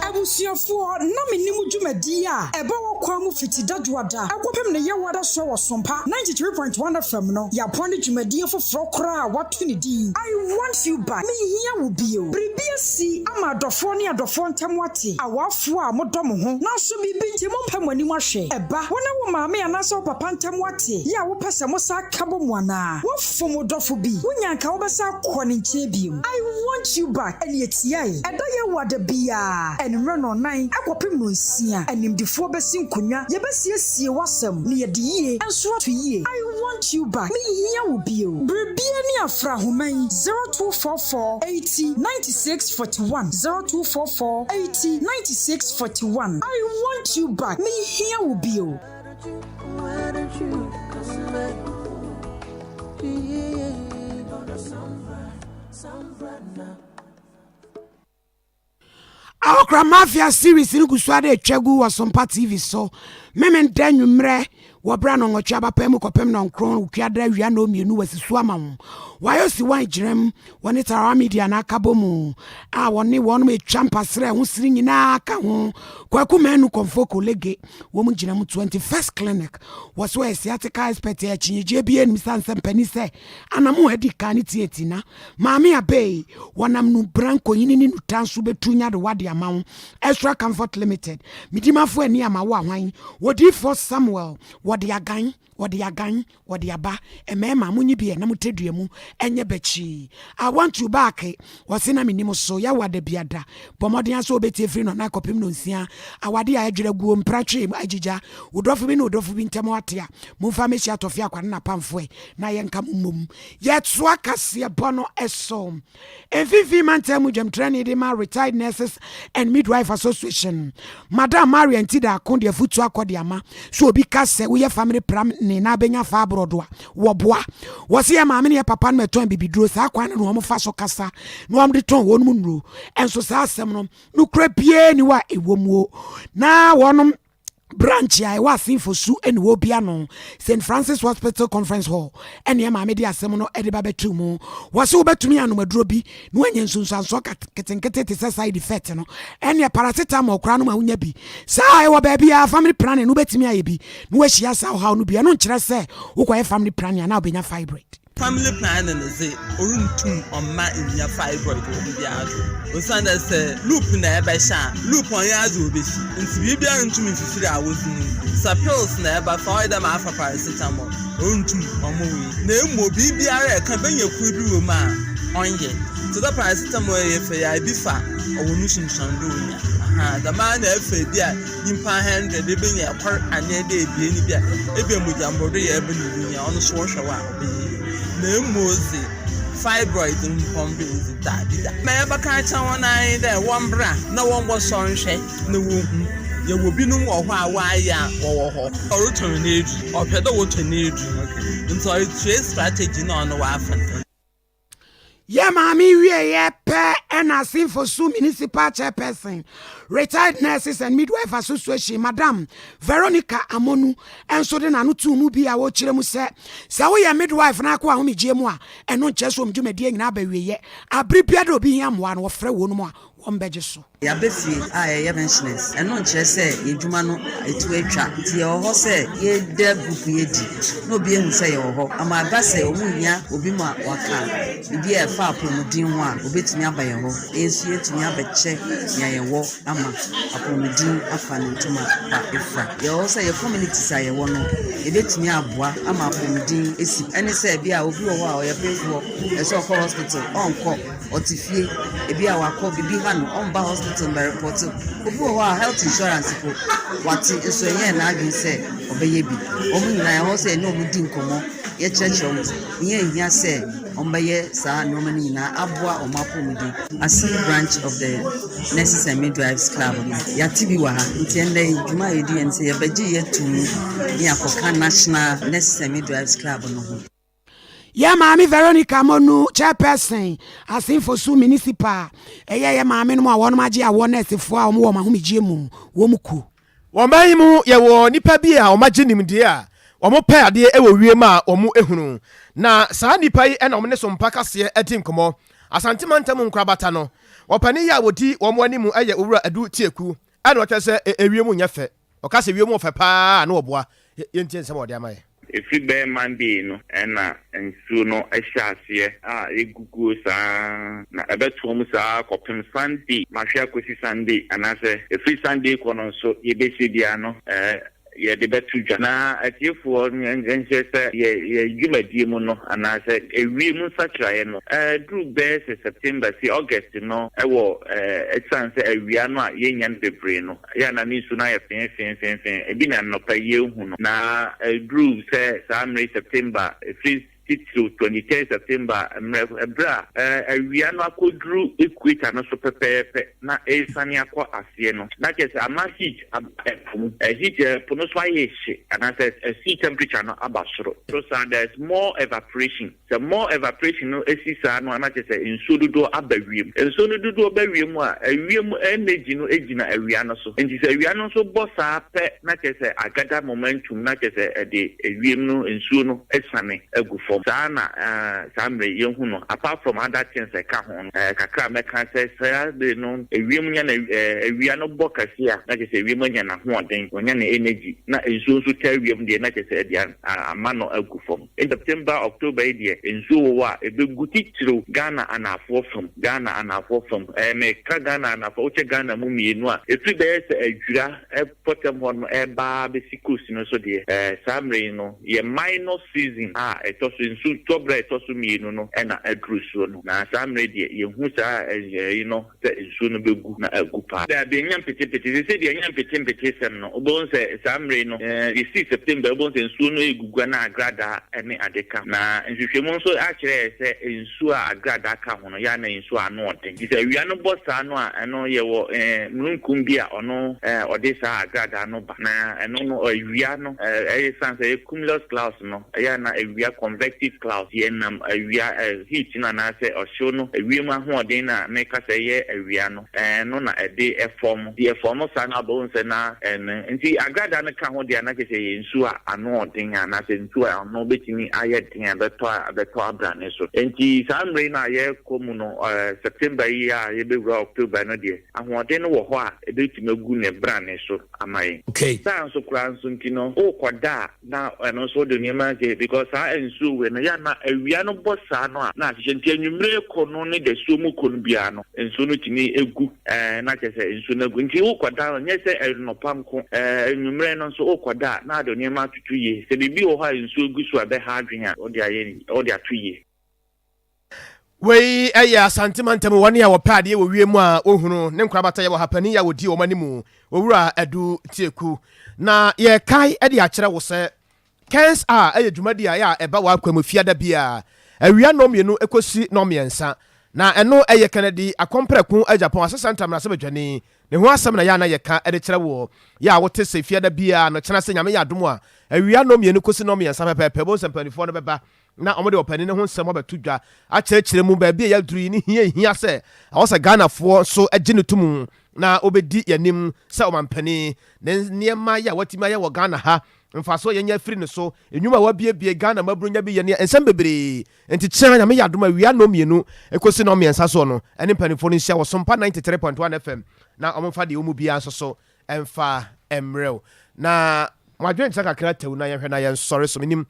Abusuafoɔ, na mennim dwumadie a ɛba wɔ kwan mu fiti dadwoada kɔpem ne yɛwoada soɔ wɔ Sompa 93.1 FM no. Yɛapoa ne dwumadie foforɔ koraa a wɔato ne din I Want You Back, Menhia Wo Bio. Biribi asi ama adɔfoɔ ne adɔfoɔ ntam ate, awaafoɔ a modɔ mo ho nanso biribi nti mompɛ mo anim ahwɛ. Ɛba, wo ne wo maame anaasɛ wo papa ntam ate yɛ a wopɛ sɛ mosan ka bɔ mu anaa? Fom wo dɔfo bi, wunya anka wobɛsan akɔ ne nkyɛn bio. I want you back ɛne etiae. Ɛda Yehowa da biara, anwummerɛ nnɔnnan kɔpem nnɔnsia. Animdefoɔ bɛsi. nkonnwa, yɛbɛsiesie w'asɛm na yɛde yie nso ato yie. I want you back, menhia wo bio. Biribiara ni a frɛ ahoma yi, 0244 80 96 41, 0244 80 96 41. I want you back, menhia wo bio. Awokra Mafia series no gu so ara retwa gu wɔ Sompa TV so. Memenda anwummerɛ wɔ berɛ a nnɔnwɔtwe abapaa mu kɔpem nnɔnkron Wukuada awia nnɔnmienu wɔasi so ama wo. Wɔayɛ Osiwan Gyerɛm wɔne Tarawa Media no akabɔ mu a wɔne wɔnom retwa mpasrɛ ho sini nyinaa ka ho. Kwaku Manu Kɔmfo Kolege wɔn gyina mu 21st Clinic wɔ so yɛ sciatica expert a akyinnyegyeɛ biara nnim sane sɛ mpanin sɛ anamo a adi kan ne tiatia na Maame Abey, wɔnam nubra nkoyini ne nutan so bɛtu nyadewa de ama wo. Extra Comfort Limited, Medimafo ani ama wo ahwan. Odiyifoɔ Samuel, wɔde agan, wɔde agan, wɔde aba. Mmarima, monyi bi ɛ na mo tadua mu nyɛ bakyii. I want you back, wɔse na mennim so, yawo adabiada. Bɔ mmɔden ara sɛ wobɛtie firi nnɔnan kɔpem nnɔnsia. Awade a ɛdwerɛ guo, mpratwe, agyigya, wo dɔfo bi ne wo dɔfo bi ntam ate a, momfa mmɛhyia Tɔfe Akwa ne n'apamfoɔ ɛ na yɛnka mo mmom. Yɛtoa kaseɛbɔ no so. Mfimfini Mantam mu dwamtrani de ma Retired Nurses and Midwife Association, Madam Maria Ntidaako de afotu akɔ de ama sɛ obi ka sɛ woyɛ family planning na abɛnya fibroid a, wɔboa. Wɔse yɛ maame ne yɛ papa no mɛtɔn abibiduro, saa kwan no na wɔn fa so kasa na wɔn de tɔn wɔn mu nnuro. Ɛnso saa asɛm no, nokorɛ biara ni hɔ a ɛwɔ muo. Na wɔnom branch a ɛwɔ Asenfo Su ne wɔ ano, St. Francis Hospital Conference Hall, ɛne maame de asɛm no de ba bɛto mu. Wɔse wobɛtumi anom aduro bi na woanya nsunsuansoɔ ketenkete te sɛ side effect no, ɛneɛ paracetamol koraa no ma wonya bi. Saa ɛwɔ baabi a family planning no wobɛtumi ayɛ bi na woahyia saa ɔhaw no bi. Ɛno nkyerɛ sɛ wokɔyɛ family planning a na wobɛnya fibroid. Family planning dze, orunntum ɔmma nnya fibroid wɔ obiara do. Osiandɛ sɛ loop na ebɛhyɛ a, loop ɔnnyɛ adze a obesi, ntsi biribiara runntum mmfifir awodze no mu. Sɛ pills na ebɛfa, ɔyɛ dɛ ma afa paracetamol, orunntum ɔmma oyi. Na mbom biribiara a eka, benya kor bi wɔ mu a ɔnnyɛ. Tse dɛ paracetamol a yɛfa yi a, bi fa a ɔwɔ no sunsuando onya. Ahaa, dɛmara na efa bi a nyimpa hundred ebenya kor anaa dɛ ebien bi a, ebia mogya mbordo yɛ ebe na irunya, ɔno so wɔhwɛ wo a ɔbɛyɛ yie. Na mbom dze, fibroid mmpɔn do nndzi, daabida. Ma yɛbɛka akyerɛ hɔn ara nye dɛ wɔmbra na wɔmbɔsɔ nhwɛ na wonhu. Yɛwɔ binom wɔ hɔ a wɔayɛ a wɔwɔ hɔ. Ɔrotɔn n'edur, ɔpɛ dɛ wɔtɔ n'edur ntsi ɔretrade strategy na ɔno ɔafa no. Yɛ maame wieeɛ pɛ ɛna Asinfosu Municipal Chairperson, Retired Nurses and Midwife Association, Madam Veronica Amonu nso de n'ano too mu bi a ɔrekyerɛ mu sɛ, sɛ woyɛ midwife na akɔ ahomegyeɛ mu a, ɛno nkyerɛ sɛ wɔn dwumadie nyinaa aba awieeɛ. Abere biara a obi hia mmoa no, wɔfrɛ wɔn a wɔbɛgye so. Yɛaba fie a yɛyɛ pensioners, ɛno nkyerɛ sɛ yɛn adwuma no ɛtu atwa. Nti yɛwɔ hɔ sɛ yɛda group yi adi na obi ahu sɛ yɛwɔ hɔ. Ama ɛba sɛ wɔn hia obi ma waka biribi a ɛfa apɔmuden ho a, wɔbɛtumi aba yɛn hɔ na yɛn nso yɛatumi abɛkyɛ nea yɛwɔ ama apɔmuden afa ne ntoma pa afira. Yɛwɔ hɔ sɛ yɛn communities a yɛwɔ no, yɛbɛtumi aboa ama apɔmuden asi. Ɛne sɛ ebia obi wɔ hɔ a ɔyɛ pemfoɔ, ɛsɛ sɛ ɔkɔ hospital, ɔnkɔ. Ɔte fie, ebi a wakɔ, biribi ha no, ɔmba hospital mbɛrepɔto. Obi wɔ hɔ a health insurance po, wate nso ɛnyɛɛ n'adwene sɛ ɔbɛyɛ bi. Wɔn nyinaa ɛwɔ sɛ yɛne wɔn di nkɔmmɔ, yɛkyerɛkyerɛ wɔn nea ehia sɛ wɔbɛyɛ saa nneɛma no nyinaa aboa wɔn apɔwmuden. Asin branch of the Nurses and Midwives Club no, yɛate bi wɔ ha. Nti ɛnnɛ yi, dwuma a yɛdi yɛ ne sɛ yɛbɛgye yɛn ato mu ne yɛakɔka National Nurses and Midwives Club no ho. Yɛ maame Veronica Monu, Chairperson, Asin Fosu Municipal, ɛyɛ yɛ maame nom a wɔnom agye awoɔ nɛɛsefoɔ a wɔn wɔ wɔn ahomegyeɛ mu wɔn kuo. Wɔ ɔman yi mu, yɛwɔ nnipa bi a wɔagye nimdeɛ a wɔpɛ adeɛ wɔ wiem a wɔhunu. Na saa nnipa yi na wɔne Sompa Kaseɛ di nkɔmmɔ. Asante mantam nkorabata no, ɔpanin yi a ɔdi wɔn anim yɛ Owura Adu Tieku, ɛna ɔkyerɛ sɛ ewiem nyɛ fɛ. Ɔka sɛ wiem wɔ fɛ paa a na ɔboa. Yɛntie nsɛm a ɔde ama yɛn. Ɛfiri bɛyɛ Monday no na nsuo no hyɛ aseɛ a ɛguguo saa ara na ɛbɛtoa mu saa ara kɔpem Sunday. Mahwɛ akɔsi Sunday anaasɛ ɛfiri Sunday kɔ no nso deɛ ɛbɛsie biara no. yɛde bɛto dwa. Na atiefoɔ nhyɛ sɛ yɛ yɛn dwumadie mu no anaasɛ ewiem nsakyeraeɛ no ɛduru bɛyɛ sɛ September si August no wɔ ɛsiane sɛ awia no a yɛnnya no bebree no yɛ a na ne nsuo no ayɛ feefeefeefee ebi na nnɔpa yi yɛrehu no na ɛduru sɛ saa mmerɛ yi September ɛfiri titiriw 23 September mmerɛ ɛberɛ a awia no akɔduru equator no so pɛpɛɛpɛ na ɛresiane akɔ aseɛ no, na kyerɛ sɛ ama heat aba ɛpo mu. Heat ɛpo no so ayɛ hye anaasɛ sea temperature no aba soro. So saa there is more evaporation. Sɛ more evaporation no si saa no a na kyerɛ sɛ nsuo dodoɔ aba wiem. Nsuo no dodoɔ ba wiem a, ewiem energy no gyina awia no so. Nti sɛ awia no nso bɔ saa pɛ na kyerɛ sɛ agada momentum na kyerɛ sɛ ɛde ewiem no nsuo no asiane agu fam. Saa na saa mmerɛ yi yɛhu no apart from other things a ɛka ho no. Kakra a mɛka sɛ saa bere no ewiem nya na awia no bɔ kɛse a na kyerɛ sɛ ewiem anya n'ahoɔden, wanya ne energy na nsuo nso taa wiem deɛ na kyerɛ sɛ ɛde ama no agu fam. Nti September, October yi deɛ nsuo wɔ hɔ a ɛbɛgu titiriw Ghana anaafoɔ fam, Ghana anaafoɔ fam. Meka Ghana anaafoɔ, wokyɛ Ghana mu mmienu a, ɛfiri bɛyɛ sɛ Adwira mpɔtam hɔ nom ɛreba ara bɛsi coast no so deɛ, saa mmerɛ yi no yɛ minor season a ɛtɔ so, nsu tɔ berɛ a ɛtɔ so mmienu no na aduru soɔ no. Na saa mmerɛ yi deɛ yɛhu saa ɛyi no sɛ nsuo no bɛgu na agu paa. Daabi, ɛnyɛ mpetepete. Seesei deɛ ɛnyɛ mpetempetesɛm no. Wobɛhu sɛ saa mmerɛ yi no, ɛsi September, wobɛhu sɛ nsuo no regugu na agradaa ne ade ka ho. Na nhwehwɛmu nso akyerɛ yɛn sɛ nsuo a agradaa ka ho no, yɛ a na ɛyɛ nsuo a ano ɔden. Nti sɛ awia no bɔ saa no a, ɛno yɛwɔ mununkum bi a ɔno ɔde saa agradaa no ba. Na ɛno no awia no, ɛsiane sɛ ɛyɛ cumulus clouds no, ɛyɛ a na awia convective clouds, yɛnam awia heat no anaasɛ ɔhyew no, ewiem ahoɔden no a meka sɛ ɛyɛ awia no, ɛno na ɛde ɛfɔm. Nti ɛfɔm saa no a wobɛhu sɛ na ɛno nti agradaa no ka ho deɛ a na kyerɛ sɛ ɛyɛ nsuo a ano ɔden anaasɛ nsuo a ano bɛtumi ayɛ den a ɛbɛtɔ a ɛbɛtɔ abrane so. Nti saa mmerɛ yi no a yɛrekɔ mu no, September yi a yɛbɛwura October no deɛ, ahoɔden no wɔ hɔ a ɛbɛtumi agu ne brane so ama yɛn. Saa nso koraa nso nti no, worekɔda a, Na ɛno nso wode nneɛma agye because saa nsuo wei no yɛ a na awia no bɔ saa no a na ahyehyɛ nti anwummere kɔ no ne dasuo mu kɔ no biara no nsuo no tumi gu ɛɛ na kyerɛ sɛ nsuo no agu nti wokɔda no nyɛ sɛ anɔpa nko ɛɛ anwummerɛ no nso wokɔda a na ade nneɛma atoto yie sɛ biribi wɔ hɔ a nsuo gu so a ɛbɛha adwene a wode ayɛ wode ato yie. Wei yɛ Asante mantam wɔn a wɔpɛ adeɛ wɔ wiem a wɔhunu ne nkorabata yɛ wɔ ha panin a wɔdi wɔn anim Owura Adu Tieku. Na yɛrekae de akyerɛ wo sɛ Kens a ɛyɛ dwumadi a ɛyɛ a ɛba w'akwan mu fiada biara awia nnɔnmienu kɔsi nnɔnmiɛnsa. Na ɛno ɛyɛ Kennedy Akɔmprɛko Agyapong Asesa Ntam Mmarahyɛbadwani ne ho asɛm na yɛ a na yɛka de kyerɛ woɔ. Yɛ a wote sɛ fiada biara no kyena sɛ Nyame yɛ adom a awia nnɔnmienu kɔsi nnɔnmiɛnsa pɛpɛɛpɛ wobɛhu sɛ mpaninfoɔ no bɛba na wɔde ɔpanin no ho nsɛm abɛto dwa akyerɛkyerɛ mu baabi a yɛaduru yi ne hia ehia sɛ ɛwɔ sɛ Ghanafoɔ nso gye no to mu na ɔbɛdi yɛn anim sɛ ɔmampanin. Ne nneɛma yɛ a watumi ayɛ wɔ Ghana ha, mfasoɔ a yɛnya afiri ne so, nnwuma a wabiebie, Ghana mmabunu nya bi yɛ ne nsɛm bebree. Nti kyena Nyame yɛ adom a awia nnɔnmienu kɔsi nnɔnmiɛnsa soɔ no ɛne mpanimfoɔ no nhyia wɔ Sompa 93.1 FM na wɔmfa deɛ ɛwɔ mu biara nso so mfa mmerɛ wo. Na mo adwenkyerɛ kakra tɛw na yɛnhwɛ na yɛnsɔre so. Menim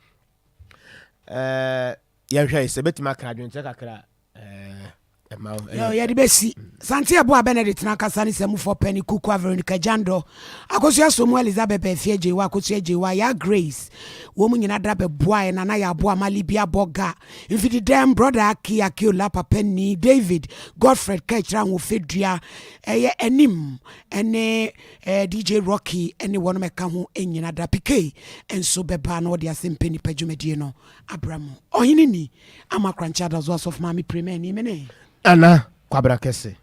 Eh, yɛnhwɛ sɛ bɛtumi aka adwenkyerɛ kakra eh, ɛma wo. Yo, yɛde bɛsi sante ɛbo a Benedict n'ankasa ne sɛmufɔ pɛ ne Kukua Veronica Jandor, Akosua Somu Elizabeth Afia Gyewa, Akosua Gyewa, Yaa Grace, wɔn mu nyina da bɛboaɛ Nana Yɛ Aboa Malibia Bɔga, Mfidi Dɛm, Brɔda Aki, Akiola, Papa Ni, David, Godfred Kaakyire Ahofedua, ɛyɛ Anim, ɛne Eh, DJ Rocky ne wɔnom ɛka ho nyina da. PK nso bɛba na ɔde asɛmpɛ nipa dwumadie no abra mu. Ɔhene ni, ama Korankye Adazo Asɔfo Maame Prema ani mene. Nana Kwabena Kɛse.